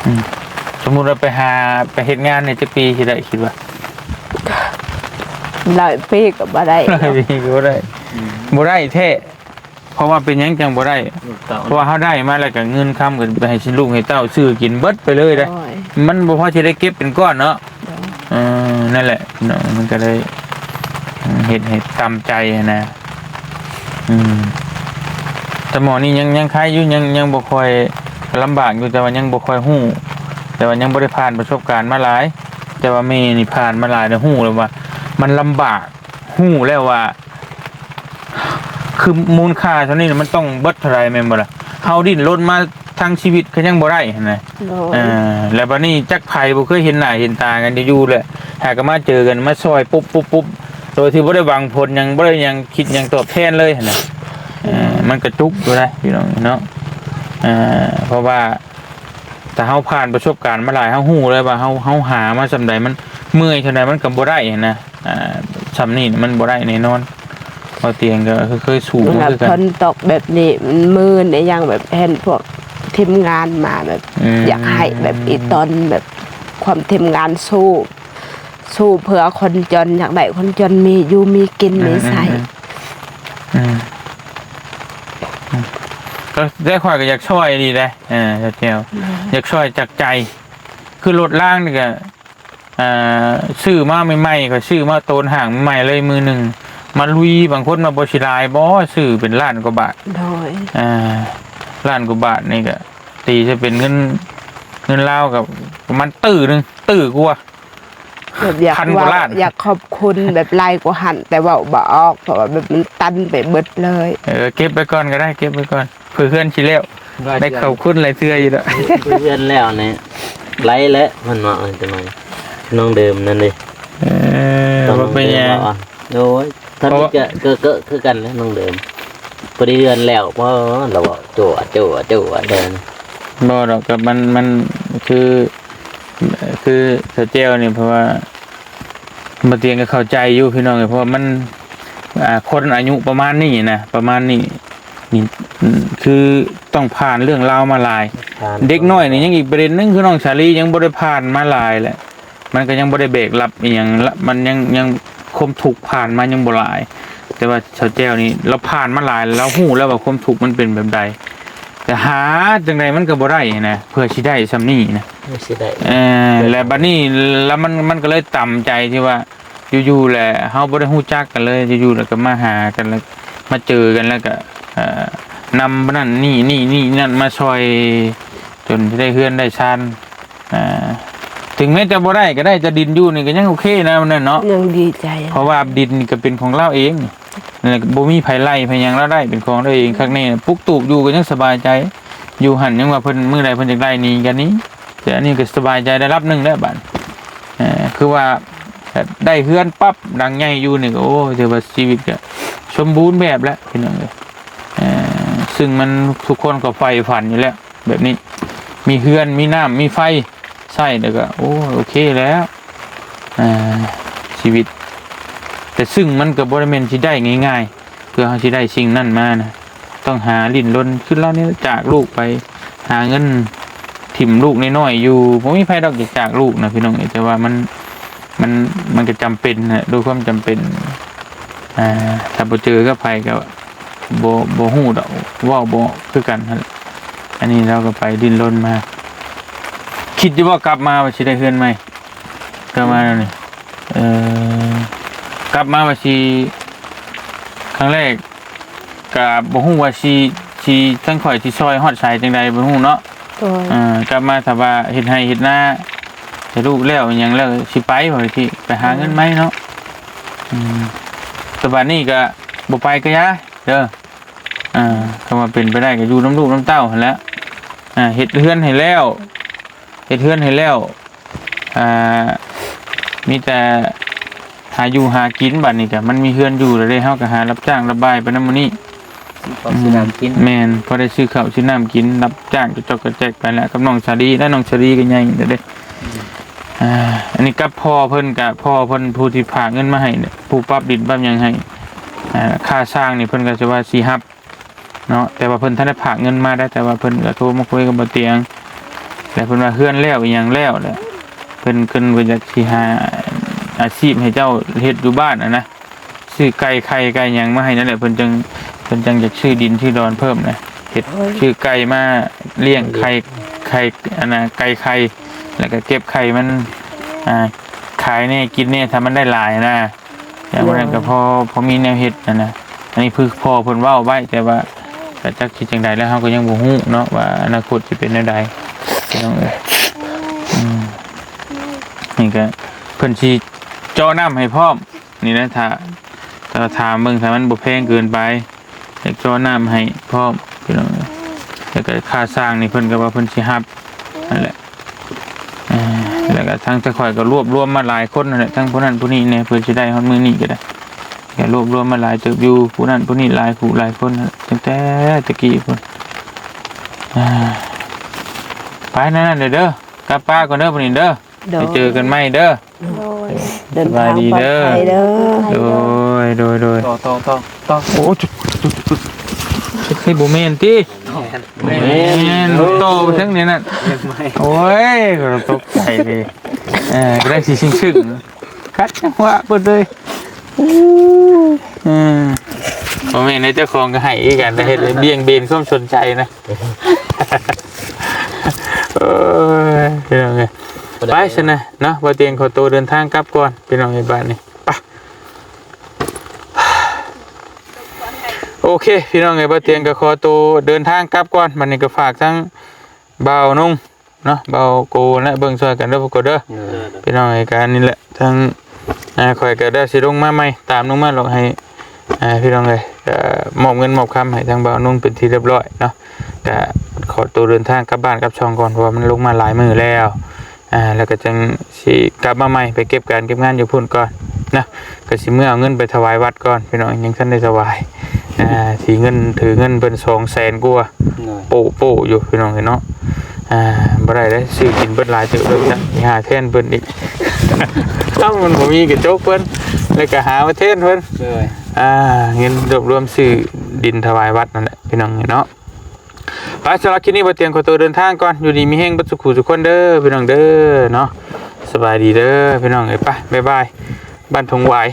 ອືມ ສົມມຸດວ່າໄປຫາ ໄປເຮັດງານນີ້ຈັກປີຊິໄດ້ ຄິດວ່າ? ຫຼາຍປີກໍບໍ່ໄດ້ ຫຼາຍປີກໍບໍ່ໄດ້ ອືມ ບໍ່ໄດ້ແທ້. ເພາະວ່າເປັນຫຍັງຈັ່ງບໍ່ໄດ້? ລູກເຕົ້າ ເພາະວ່າເຮົາໄດ້ມາແລ້ວກໍເງິນຄຳກໍໄປໃຫ້ລູກໃຫ້ເຕົ້າຊື້ກິນເບິດໄປເລີຍເດ້. ໂອ້ຍ ມັນບໍ່ພໍຊິໄດ້ເກັບເປັນກ້ອນເນາະ. ໂດຍ ເອີ ນັ້ນແຫຼະເນາະ ມັນກໍເລີຍ ເຮັດໃຫ້ຕຳໃຈຫັ້ນນະ. ອືມ ແຕ່ໝໍນີ້ຍັງ ຍັງໄຄຢູ່ ຍັງ ຍັງບໍ່ຄ່ອຍລຳບາກຢູ່ ແຕ່ວ່າຍັງບໍ່ຄ່ອຍຮູ້ ແຕ່ວ່າຍັງບໍ່ໄດ້ຜ່ານປະສົບການມາຫຼາຍ. ແຕ່ວ່າແມ່ນີ້ຜ່ານມາຫຼາຍແລ້ວ ຮູ້ແລ້ວວ່າມັນລຳບາກ ຮູ້ແລ້ວວ່າ ຄືມູນຄ່າເທົ່ານີ້ມັນຕ້ອງເບິດເທົ່າໃດແມ່ນບໍ່ລະ? ເຮົາດີ້ນລົນມາທັງຊີວິດກໍຍັງບໍ່ໄດ້ຫັ້ນນະ. ໂດຍ ເອີ ແລ້ວບັດນີ້ຈັກໃຜບໍ່ເຄີຍເຫັນໜ້າເຫັນຕາກັນຢູ່ໆ ແຫຼະ ຫາກໍມາເຈີກັນ ມາຊ່ອຍປຸບໆໆ ໂດຍທີ່ບໍ່ໄດ້ຫວັງຜົນຫຍັງ ບໍ່ໄດ້ຫຍັງ ຄິດຫຍັງຕອບແທນເລີຍຫັ້ນນະ. ເອີ ມັນກະຈຸກຢູ່ນະ ພີ່ນ້ອງເນາະ. ເອີ ເພາະວ່າຖ້າເຮົາຜ່ານປະສົບການມາຫຼາຍ ເຮົາຮູ້ເລີຍວ່າເຮົາ ເຮົາຫາມາສ່ຳໃດ ມັນເມື່ອຍສ່ຳໃດ ມັນກໍບໍ່ໄດ້ຫັ້ນນະ. ອ່າ ຊ່ຳນີ້ມັນບໍ່ໄດ້ແນ່ນອນ. ເບົາຕຽງກໍເຄີຍ ເຄີຍສູ້ມາຄືກັນ. ຝົນຕົກແບບນີ້ມັນມື່ນອີ່ຫຍັງ ແບບເຫັນພວກທີມງານມາແບບ ອືມ ຢາກໃຫ້ແບບອີ່ຕອນແບບຄວາມທີມງານສູ້ ສູ້ເພື່ອຄົນຈົນ ຢາກໄດ້ຄົນຈົນມີຢູ່ມີກິນ ອືມ ມີໃຊ້. ອືມ ອືມ ອືມ ກໍແຕ່ຂ້ອຍກໍຢາກຊ່ອຍດີເດ້. ເອີ ສາວແຈ່ວ ອືມ ຢາກຊ່ອຍຈາກໃຈ. ຄືລົດລາງນີ້ກໍ ເອີ ຊື້ມາໃໝ່ໆ ຂ້ອຍຊື້ມາໂຕນຫ້າງໃໝ່ເລີຍ ມືໜຶ່ງມາລຸຍ. ບາງຄົນວ່າບໍ່ຊິຫຼາຍບໍ່ ຊື້ເປັນລ້ານກວ່າບາດ. ໂດຍ ເອີ ລ້ານກວ່າບາດນີ້ກໍຕີໃສ່ເປັນເງິນ ເງິນລາວກໍປະມານຕື້ໜຶ່ງ ຕື້ກວ່າ ແບບຢາກ ພັນກວ່າລ້ານ ຢາກຂອບຄຸນແບບຫຼາຍກວ່າຫັ້ນ ແຕ່ເວົ້າບໍ່ອອກ ເພາະວ່າແບບມັນຕັນໄປເບິດເລີຍ. ເອີ ເກັບໄວ້ກ່ອນກໍໄດ້ ເກັບໄວ້ກ່ອນ. ເພື່ອເຮືອນຊິແລ້ວ ໄດ້ຂອບຄຸນຫຼາຍເທື່ອຢູ່ດອກ. ເພື່ອເຮືອນແລ້ວນີ້ ໄລ່ແຫຼະ ເພິ່ນວ່າ ເອີ ຈັກໜ່ອຍ ນ້ອງເດີມນັ້ນເດ້. ເອີ ບໍ່ເປັນຫຍັງ. ໂອ້ຍ ທຳອິດກະເກີະໆ ຄືກັນແຫຼະ ນ້ອງເດີມ. ພໍດີເຮືອນແລ້ວ ພໍລາວເວົ້າ ໂຈ້ ໂຈ້ ໂຈ້ ເດີ. ບໍ່ດອກ ກໍມັນ ມັນຄື ຄືສາວແຈ່ວນີ້ ເພາະວ່າ ບໍ່ຕຽງກໍເຂົ້າໃຈຢູ່ພີ່ນ້ອງເອີຍ ເພາະວ່າມັນ ອ່າ ຄົນອາຍຸປະມານນີ້ນະ ປະມານນີ້ ນີ້ ຄືຕ້ອງຜ່ານເລື່ອງລາວມາຫຼາຍ. ຜ່ານ ເດັກນ້ອຍນີ້ຍັງອີກປະເດັນໜຶ່ງ ຄືນ້ອງສາລີຍັງບໍ່ໄດ້ຜ່ານມາຫຼາຍແຫຼະ ມັນກໍຍັງບໍ່ໄດ້ແບກຮັບອີ່ຫຍັງລະ ມັນຍັງ ຍັງຄວາມທຸກຜ່ານມາຍັງບໍ່ຫຼາຍ. ແຕ່ວ່າສາວແຈ່ວນີ້ລາວຜ່ານມາຫຼາຍ ລາວຮູ້ແລ້ວວ່າຄວາມທຸກມັນເປັນແບບໃດ ແຕ່ຫາຈັ່ງໃດມັນກໍບໍ່ໄດ້ນະ ເພື່ອຊິໄດ້ຊ່ຳນີ້ນະ. ເພື່ອຊິໄດ້ ເອີ ແລ້ວບັດນີ້ລະມັນ ມັນກໍເລີຍຕຳໃຈທີ່ວ່າ ຢູ່ໆແຫຼະ ເຮົາບໍ່ໄດ້ຮູ້ຈັກກັນເລີຍ ຢູ່ໆແລ້ວກໍມາຫາກັນ ແລ້ວມາເຈີກັນ ແລ້ວກໍ ເອີ ນຳນັ້ນນີ້ ນີ້ ນີ້ນັ້ນມາຊ່ອຍ ຈົນໄດ້ເຮືອນໄດ້ຊານ. ເອີ ເຖິງແມ້ຈະບໍ່ໄດ້ ກໍໄດ້ແຕ່ດິນຢູ່ນີ້ກໍຍັງໂອເຄນະ ນັ້ນເນາະ ຍັງດີໃຈ ເພາະວ່າດິນນີ້ກໍເປັນຂອງລາວເອງ ແລ້ວກໍບໍ່ມີໃຜໄລ່ໃຜຫຍັງ ລາວໄດ້ເປັນຂອງລາວເອງຄັກແນ່. ປຸກຕູບຢູ່ກໍຍັງສະບາຍໃຈ ຢູ່ຫັ້ນຍັງວ່າເພິ່ນ ມື້ໃດເພິ່ນຢາກໄດ້ໜີກໍໜີ. ແຕ່ອັນນີ້ກໍສະບາຍໃຈໄດ້ລະດັບໜຶ່ງແລ້ວບາດ ເອີ ຄືວ່າໄດ້ເຮືອນປັບຫຼັງໃຫຍ່ຢູ່ນີ້ກໍ ໂອ້ ຖືວ່າຊີວິດກໍສົມບູນແບບແລ້ວພີ່ນ້ອງເອີຍ. ເອີ ຊຶ່ງມັນທຸກຄົນກໍໃຝ່ຝັນຢູ່ແລ້ວແບບນີ້ ມີເຮືອນ ມີນ້ຳ ມີໄຟໃຊ້ ແລ້ວກໍ ໂອ້ ໂອເຄແລ້ວ ເອີ ຊີວິດ. ແຕ່ຊຶ່ງມັນກໍບໍ່ໄດ້ແມ່ນຊິໄດ້ງ່າຍໆ ເພື່ອເຮົາຊິໄດ້ສິ່ງນັ້ນມານະ ຕ້ອງຫາດີ້ນລົນ ຄືລາວນີ້ຈາກລູກໄປຫາເງິນ ຖິ້ມລູກນ້ອຍໆຢູ່ ບໍ່ມີໃຜດອກຢາກຈາກລູກນະພີ່ນ້ອງເອີຍ ແຕ່ວ່າມັນ ມັນ ມັນກໍຈຳເປັນນະ ດ້ວຍຄວາມຈຳເປັນ. ອ່າ ຖ້າບໍ່ເຈີກັບໃຜກໍບໍ່ ບໍ່ຮູ້ດອກ ເວົ້າບໍ່ຄືກັນຫັ້ນແຫຼະ. ອັນນີ້ລາວກໍໄປດີ້ນລົນມາ ຄິດຢູ່ບໍ່ ກັບມາວ່າຊິໄດ້ເຮືອນໃໝ່? ກໍມາແນວນີ້ ເອີ ກັບມາວ່າຊິ ຄັ້ງແລກກໍບໍ່ຮູ້ວ່າຊິ ຊິ ທາງຂ້ອຍຊິຊ່ອຍຮອດໃສຈັ່ງໃດບໍ່ຮູ້ເນາະ. ໂດຍ ເອີ ກັບມາຖ້າວ່າເຮັດໄຮ່ເຮັດນາໃຫ້ລູກແລ້ວຫຍັງແລ້ວ ຊິໄປ ວ່າຊີ້ ໄປຫາເງິນໃໝ່ເນາະ. ອືມ ແຕ່ບາດນີ້ກໍບໍ່ໄປກໍຢ່າເດີ. ອ່າ ຄຳວ່າເປັນໄປໄດ້ກໍຢູ່ນຳລູກນຳເຕົ້າຫັ້ນແຫຼະ. ອ່າ ເຮັດເຮືອນໃຫ້ແລ້ວ ເຮັດເຮືອນໃຫ້ແລ້ວ ອ່າ ມີແຕ່ຫາຢູ່ຫາກິນ. ບາດນີ້ກໍມັນມີເຮືອນຢູ່ແລ້ວເດ້ ເຮົາກໍຫາຮັບຈ້າງຮັບບາຍໄປນຳມື້ນີ້ ຊື້ເຂົ້າ ອືມ ຊື້ນ້ຳກິນ. ແມ່ນ ພໍໄດ້ຊື້ເຂົ້າຊື້ນ້ຳກິນ ຮັບຈ້າງກະຈອກກະແຈກໄປແລ້ວ ກັບນ້ອງສາລີ ແລະ ນ້ອງສາລີກໍໃຫຍ່ແລ້ວເດ້. ອືມ ອ່າ ອັນນີ້ກັບພໍ່ເພິ່ນ ກະພໍ່ເພິ່ນຜູ້ທີ່ຝາກເງິນມາໃຫ້ ຜູ້ປັບດິນປັບຫຍັງໃຫ້ ອ່າ ຄ່າຊ່າງນີ້ເພິ່ນກໍຈະວ່າຊິຮັບ ເນາະ ແຕ່ວ່າເພິ່ນທັນໄດ້ຝາກເງິນມາໄດ້ ແຕ່ວ່າເພິ່ນກໍໂທມາຄຸຍກັບບໍ່ຕຽງ ແລ້ວເພິ່ນວ່າເຮືອນແລ້ວອີ່ຫຍັງແລ້ວ ແລ້ວເພິ່ນ ເພິ່ນກໍຢາກຊິຫາອາຊີບໃຫ້ເຈົ້າເຮັດຢູ່ບ້ານຫັ້ນນະ ຊື້ໄກ່ໄຂ່ໄກ່ຫຍັງມາໃຫ້ນັ້ນແຫຼະ ເພິ່ນຈຶ່ງ พิ่ນຈັ່ງຢາກຊື້ດິນຊື້ດອນເພີ່ມນະ ເຮັດ ໂອ້ຍ ຊື້ໄກ່ມາລ້ຽງໄຂ່ ໄຂ່ ອັນນ່າ ໄກ່ໄຂ່ ແລ້ວກໍເກັບໄຂ່ມັນ ອ່າ ຂາຍແດ່ກິນແດ່ ຖ້າມັນໄດ້ຫຼາຍນະ. ຢ່າງນັ້ນກໍພໍ ພໍມີແນວເຮັດຫັ້ນນະ. ອັນນີ້ຄືພໍ່ເພິ່ນເວົ້າໄວ້ ແຕ່ວ່າກໍຈັກຊິຈັ່ງໃດແລ້ວ ເຮົາກໍຍັງບໍ່ຮູ້ເນາະວ່າອະນາຄົດຊິເປັນແນວໃດ ພີ່ນ້ອງເອີຍ. ອືມ ນີ້ກໍເພິ່ນຊິເຈາະນ້ຳໃຫ້ພ້ອມ ນີ້ນະ ຖ້າ ຖ້າຖາມເບິ່ງ ຖ້າມັນບໍ່ແພງເກີນໄປ ຢາກເຈາະນ້ຳໃຫ້ພ້ອມ ພີ່ນ້ອງເອີຍ. ແລ້ວກໍຄ່າສ້າງນີ້ເພິ່ນກໍວ່າເພິ່ນຊິຮັບນັ້ນແຫຼະ. ເອີ ແລ້ວກໍທາງ ທາງຂ້ອຍກໍລວບລວມມາຫຼາຍຄົນນັ້ນແຫຼະ ທັງຜູ້ນັ້ນຜູ້ນີ້ແດ່ ເພື່ອຊິໄດ້ຮອດມື້ນີ້ກໍໄດ້ ກໍລວບລວມມາຫຼາຍເຕີບຢູ່ ຜູ້ນັ້ນຜູ້ນີ້ຫຼາຍຜູ້ຫຼາຍຄົນ ຕັ້ງແຕ່ຕະກີ້ພຸ້ນ. ເອີ ໄປນັ້ນເດີ ກັບປ້າກ່ອນເດີ ຜູ້ນີ້ເດີ ໂດຍ ໄປເຈີກັນໃໝ່ເດີ. ໂດຍ ເດີນທາງປອດໄພເດີ ໂດຍ ໂດຍ ໂດຍ ຕໍ່ ຕໍ່ ຕໍ່ ຕໍ່ ໂອ້ ຈຸດ ຈຸດ ຈຸດ ຄືບໍ່ແມ່ນຕິ ແມ່ນ ແມ່ນ ຕໍ່ໄປທາງນີ້ນັ້ນ ໂອ້ຍ ກໍຕົກໃຈເລີຍ ເອີ ກໍໄດ້ຊິຊຶ້ງໆ ຂັດຈັງຫວະເພິ່ນເລີຍ ເອີ ບໍ່ແມ່ນໃນເຈົ້າຂອງກໍໃຫ້ຄືກັນ ແຕ່ເຮັດໃຫ້ບ່ຽງເບນຄວາມສົນໃຈນະ ໂອ້ຍ ພີ່ນ້ອງເອີຍ ໄປຊັ້ນນະເນາະ ບ່າວຕຽງຂໍໂຕເດີນທາງກັບກ່ອນ ພີ່ນ້ອງເອີຍ ບາດນີ້ ໄປ ໂອເຄ ພີ່ນ້ອງເອີຍ ບ່າວຕຽງກໍຂໍໂຕເດີນທາງກັບກ່ອນ ບັດນີ້ກໍຝາກທັງບ່າວນຸ່ງເນາະ ບ່າວໂກ ແລະ ເບິ່ງຊ່ອຍກັນເດີ ພວກເຂົາເດີ ໂດຍ ພີ່ນ້ອງເອີຍ ກະນີ້ແຫຼະ ທັງ ອ່າ ຂ້ອຍກໍໄດ້ຊິລົງມາໃໝ່ ຕາມລົງມາຫຼອກໃຫ້ ອ່າ ພີ່ນ້ອງເອີຍ ກໍມອບເງິນມອບຄຳໃຫ້ທາງບ່າວນຸ່ງເປັນທີ່ຮຽບຮ້ອຍເນາະ ກໍຂໍໂຕເດີນທາງກັບບ້ານກັບຊ່ອງກ່ອນ ເພາະວ່າມັນລົງມາຫຼາຍມື້ແລ້ວ ອ່າ ແລ້ວກໍຈັ່ງຊິກັບມາໃໝ່ ໄປເກັບການເກັບງານຢູ່ພຸ້ນກ່ອນນະ ກໍຊິເມືອເອົາເງິນໄປຖວາຍວັດກ່ອນ ພີ່ນ້ອງ ຍັງທັນໄດ້ຖວາຍ ອ່າ ຖືເງິນ ຖືເງິນເພິ່ນສອງແສນກວ່າ ໂປ້ໆຢູ່ ພີ່ນ້ອງເອີຍເນາະ ອ່າ ບໍ່ໄດ້ເດ້ ຊື້ກິນເບິດຫຼາຍເຕີບເລີຍ ຫາແທນເພິ່ນອີກ ເອົ້າ ມັນບໍ່ມີກະຈົກເພິ່ນ ແລ້ວກໍຫາມາແທນເພິ່ນ ໂດຍ ອ່າ ເງິນລວບລວມຊື້ດິນຖວາຍວັດນັ້ນແຫຼະ ພີ່ນ້ອງເນາະ. ໄປ ສຳລັບຄລິບນີ້ ບ່າວຕຽງຂໍໂຕເດີນທາງກ່ອນ ຢູ່ດີມີແຮງເບິດສູ່ຜູ້ສູ່ຄົນເດີ ພີ່ນ້ອງເດີເນາະ ສະບາຍດີເດີ ພີ່ນ້ອງເອີຍ ໄປ ບາຍບາຍ ບ້ານທົ່ງຫວາຍ.